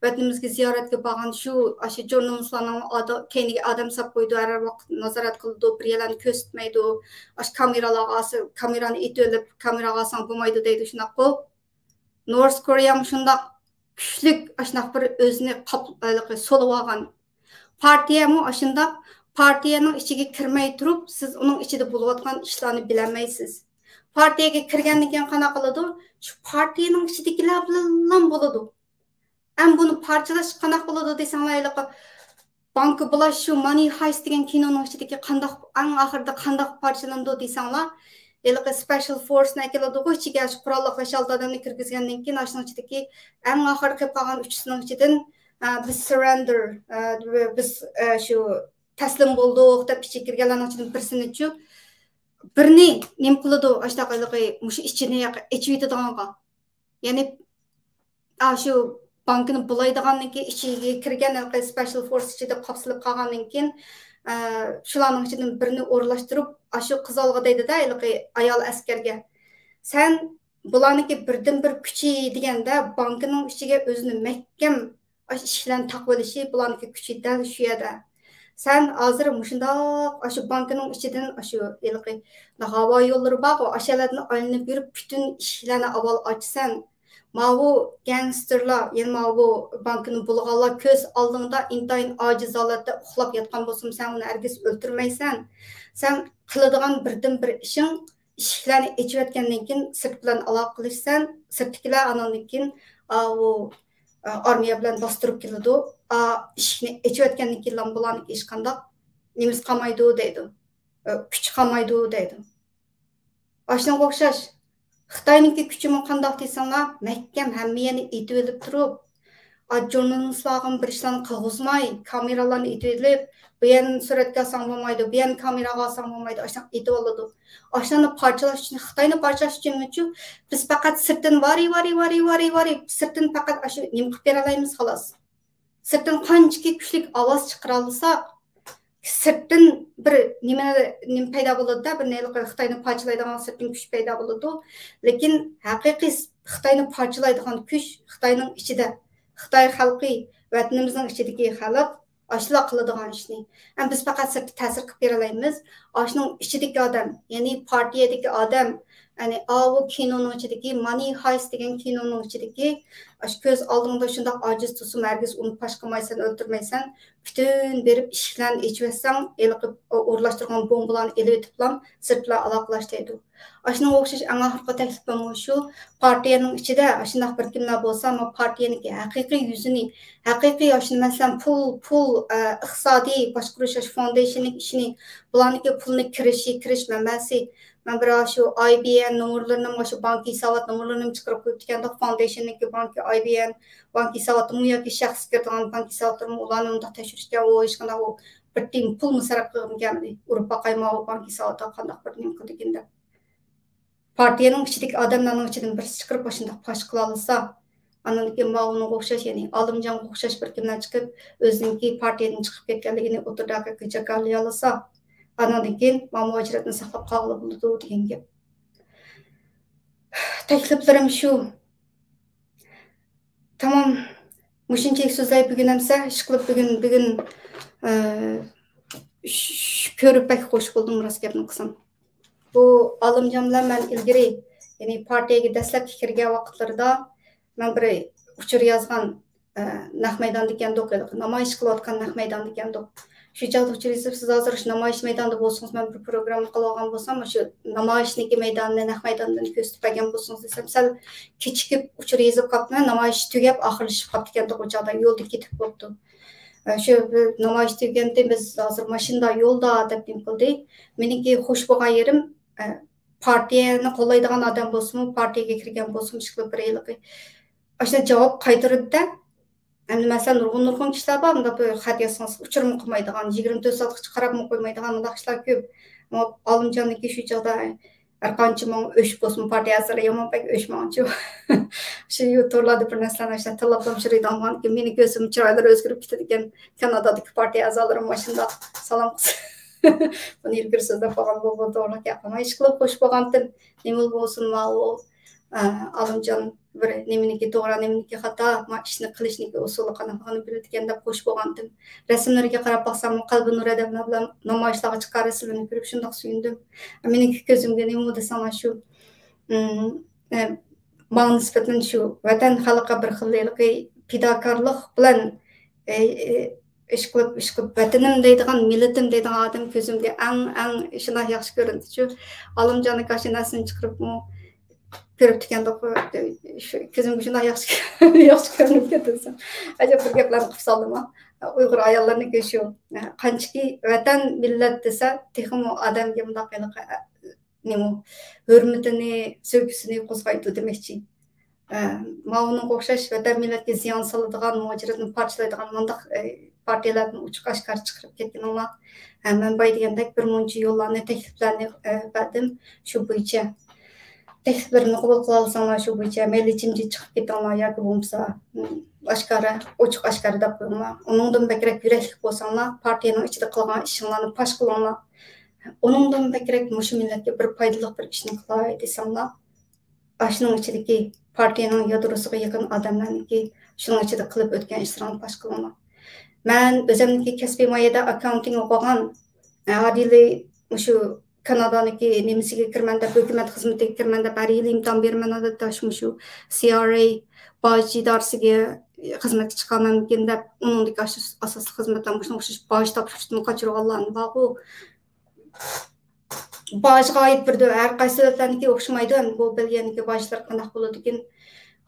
ۋەتىنىمىزگە زىيارەتكە بارغان شۇ، ئاشۇ ژۇرنالىستلارنىڭ ئادا-، كەينىگە ئادەم ساپ قويىدۇ، ھەر ۋاقىت نازارەت قىلىدۇ، بىر يەرلەرنى كۆرسەتمەيدۇ. ئاشۇ كامېرالارغا ئالسا، كامېرانى ئېتىۋېلىپ، كامېراغا ئالساڭ بولمايدۇ دەيدۇ، شۇنداققۇ؟ نورس كورېيامۇ شۇنداق كۈچلۈك، ئاشۇنداق بىر ئۆزىنى قاپ-، ھېلىقى سولىۋالغان. پارتىيەمۇ ئاشۇنداق، پارتىيەنىڭ ئىچىگە كىرمەي تۇرۇپ، سىز ئۇنىڭ ئىچىدە بولۇۋاتقان ئىشلارنى بىلەلمەيسىز. پارتىيەگە كىرگەندىن كېيىن قانداق قىلىدۇ؟ شۇ پارتىيەنىڭ ئىچىدىكىلەر بىلەنلا بولىدۇ. ئەمما بۇنى پارچىلاش قانداق بولىدۇ دېسەڭلار، ھېلىقى بانكا بۇلاش شۇ مانى ھايست دېگەن كىنونىڭ ئىچىدىكى قانداق، ئەڭ ئاخىرىدا قانداق پارچىلىنىدۇ دېسەڭلار، ھېلىقى سپېشال فورسنى ئەكېلىدىغۇ ئىچىگە، شۇ قوراللىق بەش ئالتە ئادەمنى كىرگۈزگەندىن كېيىن، ئاشۇنىڭ ئىچىدىكى ئەڭ ئاخىرقى قېلىپ قالغان ئۈچىسىنىڭ ئىچىدىن، ئە، بىز سرېندېر، ئە، بىز، ئە، شۇ تەسلىم بولدۇق دەپ ئىچىگە كىرگەنلەرنىڭ ئىچىدىن بىرسىنىچۇ، بىرنى نېمە قىلىدۇ، ئاشۇنداق ھېلىقى مۇشۇ ئىچىنى ئېچىۋېتىدىغانغا. يەنى، ئاشۇ بانكىنى بۇلايدىغاننىڭكى ئىچىگە كىرگەن، ھېلىقى سپېشال فورس ئىچىدە قاپسىلىپ قالغاندىن كېيىن، ئە، شۇلارنىڭ ئىچىدىن بىرىنى ئورۇنلاشتۇرۇپ، ئاشۇ قىزالغا دەيدۇ-دە، ھېلىقى ئايال ئەسكەرگە، سەن بۇلارنىڭكى بىردىنبىر كۈچى دېگەندە، بانكىنىڭ ئىچىگە ئۆزىنى مەھكەم ئاشۇ ئىشىكلەرنى تاقىۋېلىشى، بۇلارنىڭكى كۈچى دەل شۇ يەردە. سەن ھازىر مۇشۇنداق ئاشۇ بانكىنىڭ ئىچىدىن ئاشۇ ھېلىقى ھاۋا يوللىرى بارغۇ، ئاشۇ يەرلەردىن ئايلىنىپ يۈرۈپ، پۈتۈن ئىشىكلەرنى ئاۋۋال ئاچىسەن. ماۋۇ گەڭستېرلار، يەنى ماۋۇ بانكىنى بۇلىغانلار كۆز ئالدىڭدا ئىنتايىن ئاجىز ھالەتتە ئۇخلاپ ياتقان بولسىمۇ، سەن ئۇنى ھەرگىز ئۆلتۈرمەيسەن. سەن قىلىدىغان بىردىنبىر ئىشىڭ ئىشىكلەرنى ئېچىۋەتكەندىن كېيىن سىرت بىلەن ئالاقە قىلىشىسەن، سىرتتىكىلەر ئاناندىن كېيىن، ئاۋۇ، ئارمىيە بىلەن باستۇرۇپ كېلىدۇ. ئا، ئىشىكنى ئېچىۋەتكەندىن كېيىنلا بۇلارنىڭكى ھېچقانداق نېمىسى قالمايدۇ دەيدۇ. ئە، كۈچى قالمايدۇ دەيدۇ. ئاشۇنىڭغا ئوخشاش، خىتاينىڭكى كۈچىمۇ قانداق دېسەڭلار، مەھكەم ھەممە يەرنى ئېتىۋېلىپ تۇرۇپ، ئا، ژۇرنالىستلارغىمۇ بىر ئىشلارنى قىلغۇزماي، كامېرالارنى ئېتىۋېلىپ، بۇ يەرنى سۈرەتكە ئالساڭ بولمايدۇ، بۇ يەرنى كامېراغا ئالساڭ بولمايدۇ، ئاشۇنداق ئېتىۋالىدۇ. ئاشۇلارنى پارچىلاش ئۈچۈن، خىتاينى پارچىلاش ئۈچۈنمۇچۇ، بىز پەقەت سىرتتىن ۋارى، ۋارى، ۋارى، ۋارى، ۋارى، سىرتتىن پەقەت ئاشۇ نېمە قىلىپ بېرەلەيمىز، خالاس. سىرتتىن قانچىكى كۈچلۈك ئاۋاز چىقىرالىساق، سىرتتىن بىر نېمە، نېمە پەيدا بولىدۇ-دە، بىر ھېلىقى خىتاينى پارچىلايدىغان سىرتتىن كۈچ پەيدا بولىدۇ. لېكىن ھەقىقىي خىتاينى پارچىلايدىغان كۈچ خىتاينىڭ ئىچىدە، خىتاي خەلقى، ۋەتىنىمىزنىڭ ئىچىدىكى خەلق، ئاشۇلار قىلىدىغان ئىشنى. ئەمما بىز پەقەت سىرتتا تەسىر قىلىپ بېرەلەيمىز. ئاشۇنىڭ ئىچىدىكى ئادەم، يەنى پارتىيەدىكى ئادەم، يەنى ئاۋۇ كىنونىڭ ئىچىدىكى، مانى ھايست دېگەن كىنونىڭ ئىچىدىكى، ئاشۇ كۆز ئالدىڭدا شۇنداق ئاجىز تۇرسىمۇ، ھەرگىز ئۇنى پاش قىلمايسەن، ئۆلتۈرمەيسەن. پۈتۈن بېرىپ ئىشىكلەرنى ئېچىۋەتسەڭ، ھېلىقى ئورۇنلاشتۇرغان بومبىلارنى ئېلىۋېتىپلا، سىرتلا ئالاقىلاشتۇرىدۇ. ئاشۇنىڭغا ئوخشاش ئەڭ ئاخىرقى تەكلىپىم شۇ، پارتىيەنىڭ ئىچىدە ئاشۇنداق بىر كىملەر بولسا، مانا پارتىيەنىڭكى ھەقىقىي يۈزىنى، ھەقىقىي ئاشۇ، مەسىلەن، پۇل، پۇل، ئە، ئىقتىسادىي باشقۇرۇش، ئاشۇ فاوندېيشننىڭ ئىشىنى، بۇلارنىڭكى پۇلنى كىرىشى، كىرىش مەنبەسى، مەن بىر ئاشۇ ئاي بى ئېن نومۇرلىرىنىمۇ، ئاشۇ بانكا ھېسابات نومۇرلىرىنىمۇ چىقىرىپ قويۇپتىكەندۇق، فاوندېيشننىڭكى بانكا ئاي بى ئېن بانكا ھېساباتىمۇ ياكى شەخس كىرىدىغان بانكا ھېساباتلىرىمۇ، ئۇلارنى ئۇنداق تەكشۈرۈشكە ئۇ ھېچقانداق ئۇ بىر تىيىن پۇلمۇ سەرپ قىلغۇم كەلمىدى. ئۇرۇپ باقايمۇ ئۇ بانكا ھېساباتىغا قانداق بىر نېمە قىلىدىكىن دەپ. پارتىيەنىڭ ئىچىدىكى ئادەملەرنىڭ ئىچىدىن بىرسى چىقىرىپ ئاشۇنداق پاش قىلالىسا، ئاندىن كېيىن ماۋۇنىڭغا ئوخشاش، يەنى ئالىمجانغا ئوخشاش بىر كىملەر چىقىپ، ئۆزىنىڭكى پارتىيەدىن چىقىپ كەتكەنلىكىنى ئوتتۇرىدا ھەقىقىي جاكارلىيالىسا، ئاندىن كېيىن ماۋۇ مۇھاجىرەتنى ساقلاپ قالغىلى بولىدۇ دېگەن گەپ. تەكلىپلىرىم شۇ. تامام. مۇشۇنچىلىك سۆزلەي بۈگۈن ئەمسە، ئىشقىلىپ بۈگۈن، بۈگۈن، ئە، ش-، ش-، كۆرۈپ بەك خوش بولدۇم، راست گەپنى قىلسام. بۇ ئالىمجان بىلەن مەن ئىلگىرى، يەنى پارتىيەگە دەسلەپكى كىرگەن ۋاقىتلىرىدا مەن بىر ئۇچۇر يازغان، ئە، نەق مەيداندىكەندۇق، ھېلىقى نامايىش قىلىۋاتقان نەق مەيداندىكەندۇق. شۇ چاغدا ئۇچۇر يېزىپ، سىز ھازىر شۇ نامايىش مەيدانىدا بولسىڭىز، مەن بىر پروگرامما قىلىۋالغان بولسام، مۇشۇ نامايىشنىڭكى مەيدانىنى، نەق مەيدانىنى كۆرسىتىپ بەرگەن بولسىڭىز دېسەم، سەل كېچىكىپ ئۇچۇر يېزىپ قاپتىمەن، نامايىش تۈگەپ ئاخىرلىشىپ قاپتىكەندۇق، ئۇ چاغدا يولدا كېتىپ بوپتۇ. ئە، شۇ بىر نامايىش تۈگىگەندىن بىز ھازىر ماشىنىدا يولدا دەپ نېمە قىلدى. مېنىڭكى خوش بولغان يېرىم، ئە، پارتىيەنى قوللايدىغان ئادەم بولسىمۇ، پارتىيەگە كىرگەن بولسىمۇ، ئىشقىلىپ بىر ھېلىقى ئاشۇنداق جاۋاب قايتۇرىدۇ-دە. ئەمدى مەسىلەن، نۇرغۇن، نۇرغۇن كىشىلەر بار، مۇنداق بىر خەت يازسىڭىز، ئۇچۇرمۇ قىلمايدىغان، يىگىرمە تۆت سائەتكىچە قاراپمۇ قويمايدىغان مۇنداق كىشىلەر كۆپ. ئەمما ئالىمجاننىڭكى شۇ چاغدا ھەر قانچە ماڭا ئۆچ بولسىمۇ، پارتىيە ئەزالىرى يامان بەك ئۆچ ماڭىچۇ. شۇ تورلاردا بىر نەرسىلەرنى ئاشۇنداق تىللاپلا چۈشۈرىدىغان بولغاندىكىن، مېنىڭ كۆزۈممۇ چىرايلىرى ئۆزگىرىپ كېتىدىكەن. كانادادىكى پارتىيە ئەزالىرىمۇ ئاشۇنداق سالام قىلسا. بۇنى ئىلگىرى سۆزلەپ قالغان بولغىنى توغرىلىق گەپ قىلماي، ئىشقىلىپ خوش بولغانتىم. نېمىلا بولسۇن، ماۋۇ، ئە، ئالىمجان بىر نېمىنىكى توغرا، نېمىنىكى خاتا، ما ئىشنى قىلىشنىكى ئۇسۇلى قانداقلىقىنى بىلىدىكەن دەپ خوش بولغانتىم. رەسىملىرىگە قاراپ باقساممۇ، قەلبى نۇر ئادەملەر بىلەن نامايىشلارغا چىققان رەسىملىرىنى كۆرۈپ شۇنداق سۆيۈندۈم. مېنىڭكى كۆزۈمگە نېمە دېسەڭلار شۇ، ئىم، ئە، ماڭا نىسبەتەن شۇ ۋەتەن خەلققە بىر خىل ھېلىقى پىداكارلىق بىلەن، ئە، ئە، ئىشقىلىپ، ئىشقىلىپ، ۋەتىنىم دەيدىغان، مىللىتىم دەيدىغان ئادەم كۆزۈمگە ئەڭ، ئەڭ شۇنداق ياخشى كۆرۈنىدىچۇ. ئالىمجاننىڭ ئاشۇ نەرسىنى چىقىرىپمۇ كۆرۈپتىكەندۇق، شۇ كۆزۈمگە شۇنداق ياخشى، ياخشى كۆرۈنۈپ كەتتى دېسەم. ئەجەب بىر گەپلەرنى قىلىپ سالدىم ھە. ئۇيغۇر ئاياللىرىنىڭكى شۇ، قانچىكى ۋەتەن، مىللەت دېسە، تېخىمۇ ئادەمگە مۇنداق ھېلىقى، نېمە، ھۆرمىتىنى، سۆيگۈسىنى قوزغايدۇ دېمەكچى. ئە، ماۋۇنىڭغا ئوخشاش ۋەتەن مىللەتكە زىيان سالىدىغان، مۇھاجىرەتنى پارچىلايدىغان مۇنداق، ئە، پارتىيەلەردىن ئوچۇق ئاشكارا چىقىرىپ كەتكىنىڭلار. ئە، مەن بايا دېگەندەك بىر مۇنچە يوللارنى، تەكلىپلەرنى، ئە، بەردىم شۇ بويىچە. تەكلىپلىرىمنى قوبۇل قىلالىساڭلار شۇ بويىچە مەيلى جىمجىت چىقىپ كېتىڭلار ياكى بولمىسا، م، ئاشكارا، ئوچۇق ئاشكارا دەپ قويۇڭلار. ئۇنىڭدىن بەكرەك يۈرەكلىك بولساڭلار، پارتىيەنىڭ ئىچىدە قىلغان ئىشىڭلارنى پاش قىلىڭلار. ئۇنىڭدىن بەكرەك مۇشۇ مىللەتكە بىر پايدىلىق بىر ئىشنى قىلاي دېسەڭلار، ئاشۇنىڭ ئىچىدىكى پارتىيەنىڭ يادروسىغا يېقىن ئادەملەرنىڭكى شۇنىڭ ئىچىدە قىلىپ ئۆتكەن ئىشلىرىڭلارنى پاش قىلىڭلار. مەن ئۆزۈمنىڭكى كەسپىي مايەدە ئاككاونتىڭ ئوقۇغان، ئادىلى مۇشۇ كانادانىڭكى نېمىسىگە كىرىمەن دەپ، ھۆكۈمەت خىزمىتىگە كىرىمەن دەپ، ھەر يىلى ئىمتىھان بېرىمەن دەپ، شۇ، مۇشۇ سى ئار ئەي باج ئىدارىسىگە خىزمەتكە چىقارمەنمىكىن دەپ، ئۇنىڭدىكى ئاشۇ ئاساسلىق خىزمەتلەر مۇشۇنىڭغا ئوخشاش باج تاپشۇرۇشتىن قاچۇرغانلارنى بارغۇ. باجغا ئائىت بىر دۆ-، ھەر قايسى دۆلەتلەرنىڭكى ئوخشىمايدۇ، ئەمدى بۇ بەلگىلەنگەن باجلار قانداق بولىدىكىن.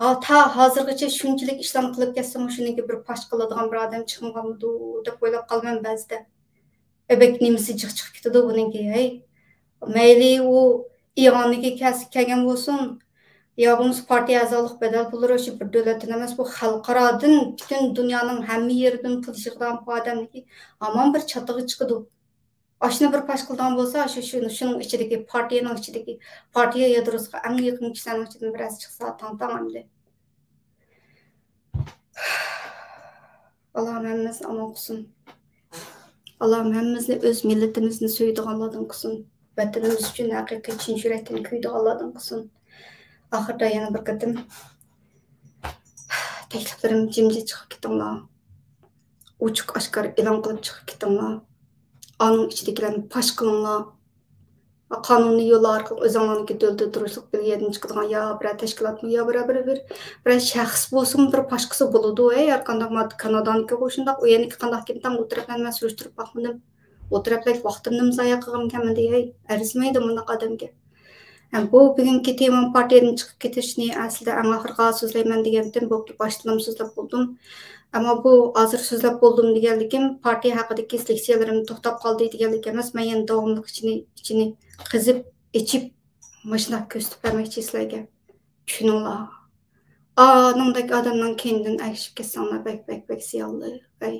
ھا، تا ھازىرغىچە شۇنچىلىك ئىشلارنى قىلىپ كەتسىمۇ، شۇنىڭكى بىر پاش قىلىدىغان بىر ئادەم چىقمىغانمىدۇ دەپ ئويلاپ قالىمەن بەزىدە. ئە، بەك نېمىسى جىق چىقىپ كېتىدۇ بۇنىڭكى، ھەي. مەيلى ئۇ ئىئانىگە كەلسە كەلگەن بولسۇن، يا بولمىسا پارتىيە ئەزالىق بەدەل پۇللىرى شۇ بىر دۆلەتتىن ئەمەس، بۇ خەلقئارادىن، پۈتۈن دۇنيانىڭ ھەممە يېرىدىن پۇل يىغىدىغان بۇ ئادەمنىڭكى ھامان بىر چاتىقى چىقىدۇ. ئاشۇنى بىر پاش قىلىدىغان بولسا، شۇ، شۇ، شۇنىڭ ئىچىدىكى، پارتىيەنىڭ ئىچىدىكى، پارتىيە يادروسىغا ئەڭ يېقىن كىشىلەرنىڭ ئىچىدىن بىرەرسى چىقسا، تاڭ، تاڭ ئەمدى. ئاللاھىم ھەممىمىزنى ئامان قىلسۇن. ئاللاھىم ھەممىمىزنى ئۆز مىللىتىمىزنى سۆيىدىغانلاردىن قىلسۇن. ۋەتىنىمىز ئۈچۈن ھەقىقىي چىن يۈرەكتىن كۆيىدىغانلاردىن قىلسۇن. ئاخىرىدا يەنە بىر قېتىم تەكلىپلىرىم جىمجىت چىقىپ كېتىڭلار. ئوچۇق ئاشكارا ئېلان قىلىپ چىقىپ كېتىڭلار. ئانىڭ ئىچىدىكىلەرنى پاش قىلىڭلار. قانۇنىي يوللار ئارقىلىق ئۆزۈڭلارنىڭكى دۆلىتىدە تۇرۇشلۇق بېلگىيەدىن چىقىدىغان يا بىرەر تەشكىلاتمۇ، يا بىرەر، بىر، بىر، بىرەر شەخس بولسىمۇ، بىر پاشقىسى بولىدۇ. ھەي، ھەر قانداق ماددا كانادانىڭكىغۇ شۇنداق، ئۇ يەرنىڭكى قانداق ئىكەن، تەڭ ئۇ تەرەپلەرنى مەن سۈرۈشتۈرۈپ باقمىدىم. ئۇ تەرەپلەرگە ۋاقتىمنىمۇ زايە قىلغىنىكەنمەن دېگەي. ئەرزىمەيدۇ مۇنداق ئادەمگە. ھەم بۇ بۈگۈنكى تېمام پارتىيەدىن چىقىپ كېتىشنى ئەسلىدە ئەڭ ئاخىرىغا سۆزلەيمەن دېگەنتىم، بوپتۇ، باشتىنلا سۆزلەپ بولدۇم. ئەمما بۇ ھازىر سۆزلەپ بولدۇم دېگەنلىكىم، پارتىيە ھەققىدىكى لېكسىيەلىرىم توختاپ قالدى دېگەنلىك ئەمەس. مەن يەنە داۋاملىق ئىچىنى، ئىچىنى قېزىپ، ئېچىپ، مۇشۇنداق كۆرسىتىپ بەرمەكچى سىلەرگە. چۈشىنىڭلار. ئانىڭدەك ئادەمنىڭ كەينىدىن ئەگىشىپ كەتسەڭلار، بەك، بەك، بەك زىيانلىق. ھەي.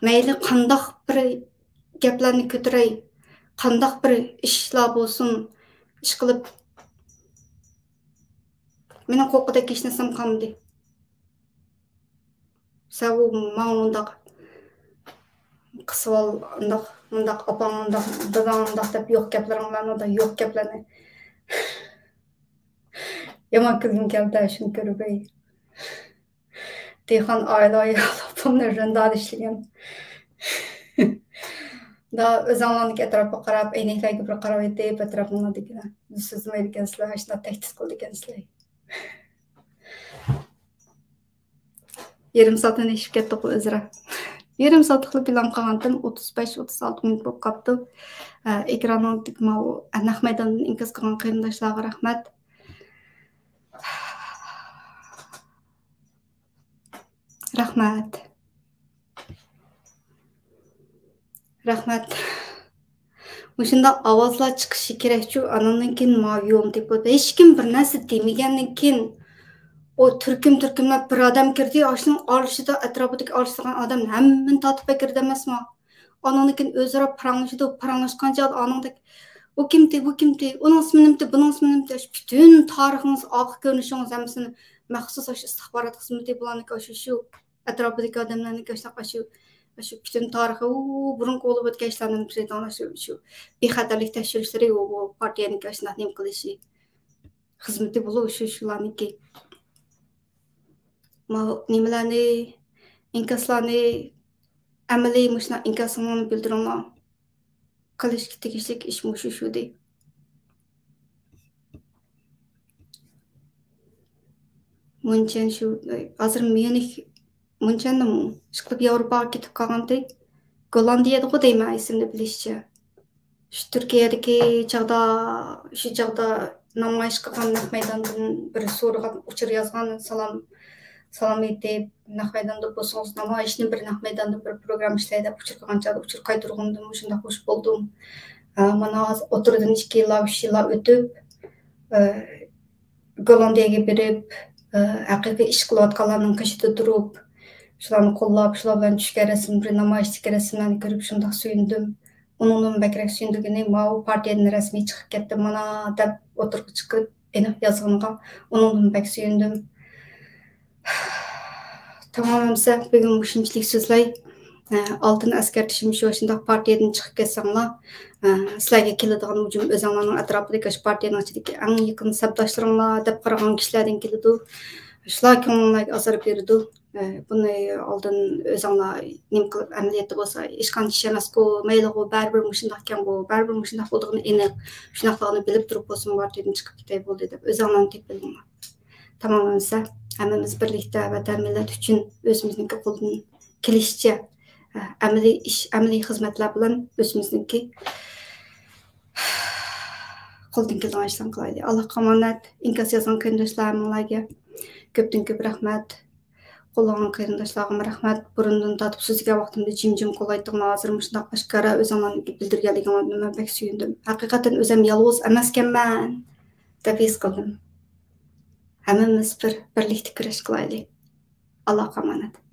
مەيلى قانداق بىر گەپلەرنى كۆتۈرەي، قانداق بىر ئىشلار بولسۇن، ئىشقىلىپ، مېنىڭ قورققۇدەك ھېچ نەرسەم قالمىدى. سەن ئۇ ماڭا مۇنداق قىسىۋال، ئۇنداق، مۇنداق ئاپاڭ، ئۇنداق داداڭ، ئۇنداق دەپ يوق گەپلىرىڭلارنى، ئۇنداق يوق گەپلەرنى. يامان كۈلگۈم كەلدى شۇنى كۆرۈپ. دېھقان ئائىلە ئايالى ئاپامنى رەندادا ئىشلىگەن. دا ئۆزۈڭلارنىڭكى ئەتراپقا قاراپ، ئەينەكلەرگە بىر قاراۋېتىپ، ئەتراپىڭلاردىكىلەر سۆزلىمەيدىكەنسىلەر، ئاشۇنداق تەھدىت قىلىدىكەنسىلەر. يېرىم سائەتتىن ئېشىپ كەتتۇق ئۆزرە. يېرىم سائەتلىكلا پىلان قىلغانتىم، ئوتتۇز بەش، ئوتتۇز ئالتە مىنۇت بولۇپ قاپتۇ. ئە، ئېكراننىڭ ماۋۇ، ئە، نەق مەيداندىن ئىنكاس قىلغان قېرىنداشلارغا رەھمەت. رەھمەت. رەھمەت. مۇشۇنداق ئاۋازلار چىقىشى كېرەكچۇ، ئانىڭدىن كېيىن ماۋۇ يولنى تېپىپ، ھېچكىم بىر نەرسە دېمىگەندىن كېيىن، ئۇ تۈركۈم-تۈركۈملەپ بىر ئادەم كىردى، ئاشۇنىڭ ئارىلىشىدا ئەتراپىدىكى ئارىلىشىدىغان ئادەم ھەممىنى تارتىپ ئەكىردى ئەمەسمۇ؟ ئانىڭدىن كېيىن ئۆزئارا پاراڭلىشىدۇ، پاراڭلاشقان چاغدا ئانىڭدەك، ئۇ كىمتى، بۇ كىمتى، ئۇنىڭ ئىسمى نېمىتى، بۇنىڭ ئىسمى نېمىتى، شۇ پۈتۈن تارىخىڭىز، ئارقا كۆرۈنۈشىڭىز ھەممىسىنى مەخسۇس ئاشۇ ئىستىخبارات خىزمىتى بۇلارنىڭكى ئاشۇ، شۇ ئەتراپىدىكى ئادەملەرنىڭكى ئاشۇنداق ئاشۇ، ئاشۇ پۈتۈن تارىخى، ئۇ بۇرۇنقى بولۇپ ئۆتكەن ئىشلارنى بىلىدىغان شۇ، شۇ بىخەتەرلىك تەكشۈرۈشلىرى، ئۇ، بۇ پارتىيەنىڭكى ئاشۇنداق نېمە قىلىشى، خىزمىتى بولۇ شۇ، شۇلارنىڭكى. ماۋۇ نېمىلەرنى، ئىنكاسلارنى، ئەمەلىي مۇشۇنداق ئىنكاسىڭلارنى بىلدۈرۈڭلار. قىلىشقا تېگىشلىك ئىش مۇشۇ شۇ دەي. مۇنچەن شۇ، ھازىر ميۇنخ، مۇنچەندىمۇ ئىشقىلىپ ياۋروپاغا كېتىپ قالغانتى. گوللاندىيەدىغۇ دەيمەن، ئېسىمدە بىلىشىچە. شۇ تۈركىيەدىكى چاغدا، شۇ چاغدا نامايىش قىلغان نەق مەيداندىن بىر سورىغان، ئۇچۇر يازغان، سالام، سالام ئېيتىپ، نەق مەيداندا بولسىڭىز، نامايىشنى بىر نەق مەيداندا بىر پروگرامما ئىشلەي دەپ ئۇچۇر قىلغان چاغدا ئۇچۇر قايتۇرغىنىمدىن شۇنداق خوش بولدۇم. ئە، مانا ھازىر ئوتتۇرىدىن ئىككى يىللار، ئۈچ يىللار ئۆتۈپ، ئە، گوللاندىيەگە بېرىپ، ئە، ھەقىقىي ئىش قىلىۋاتقانلارنىڭ قېشىدا تۇرۇپ، شۇلارنى قوللاپ، شۇلار بىلەن چۈشكەن رەسىم، بىر نامايىشتىكى رەسىملەرنى كۆرۈپ شۇنداق سۆيۈندۈم. ئۇنىڭدىن بەكرەك سۆيۈندۈرگىنى ماۋۇ پارتىيەدىن رەسمىي چىقىپ كەتتى مانا دەپ ئوتتۇرىغا چىقىپ ئېنىق يازغىنىغا، ئۇنىڭدىن بەك سۆيۈندۈم. تامام ئەمسە بۈگۈن مۇشۇنچىلىك سۆزلەي. ئە، ئالدىن ئەسكەرتىشىم شۇ، شۇنداق پارتىيەدىن چىقىپ كەتسەڭلار، ئە، سىلەرگە كېلىدىغان ھۇجۇم ئۆزۈڭلارنىڭ ئەتراپىدىكى ئاشۇ پارتىيەنىڭ ئىچىدىكى ئەڭ يېقىن سەپداشلىرىڭلار دەپ قارىغان كىشىلەردىن كېلىدۇ. شۇلار كۆڭلۈڭلارگە ئازار بېرىدۇ. ئە، بۇنى ئالدىن ئۆزۈڭلار نېمە قىلىپ، ئەمەلىيەتتە بولسا ھېچقانچە ئىش ئەمەسقۇ، مەيلىغۇ، بەرىبىر مۇشۇنداقكەنغۇ، بەرىبىر مۇشۇنداق بولىدىغىنى ئېنىق، شۇنداقلىقىنى بىلىپ تۇرۇپ بولسىمۇ پارتىيەدىن چىقىپ كېتەي بولدى دەپ ئۆزۈڭلارنى تېپىۋېلىڭلار. تامام ئەمسە، ھەممىمىز بىرلىكتە ۋەتەن مىللەت ئۈچۈن ئۆزىمىزنىڭكى قولدىن كېلىشىچە، ئەمەلىي ئىش، ئەمەلىي خىزمەتلەر بىلەن ئۆزىمىزنىڭكى قولدىن كېلىدىغان ئىشلارنى قىلايلى. ئاللاھقا ئامانەت. ئىنكاس يازغان قېرىنداشلار ھەممىڭلارگە كۆپتىن كۆپ رەھمەت. قوللىغان قېرىنداشلارغىمۇ رەھمەت. بۇرۇندىن تارتىپ سۆزلىگەن ۋاقتىمدا جىم-جىم قولايتتىڭلار. ھازىر مۇشۇنداق ئاشكارا ئۆزۈڭلارنى بىلدۈرگەنلىكىڭلاردىن مەن بەك سۆيۈندۈم. ھەقىقەتەن ئۆزۈم يالغۇز ئەمەسكەنمەن دەپ ھېس قىلدىم. ھەممىمىز بىر، بىرلىكتە كۈرەش قىلايلى. ئاللاھقا ئامانەت.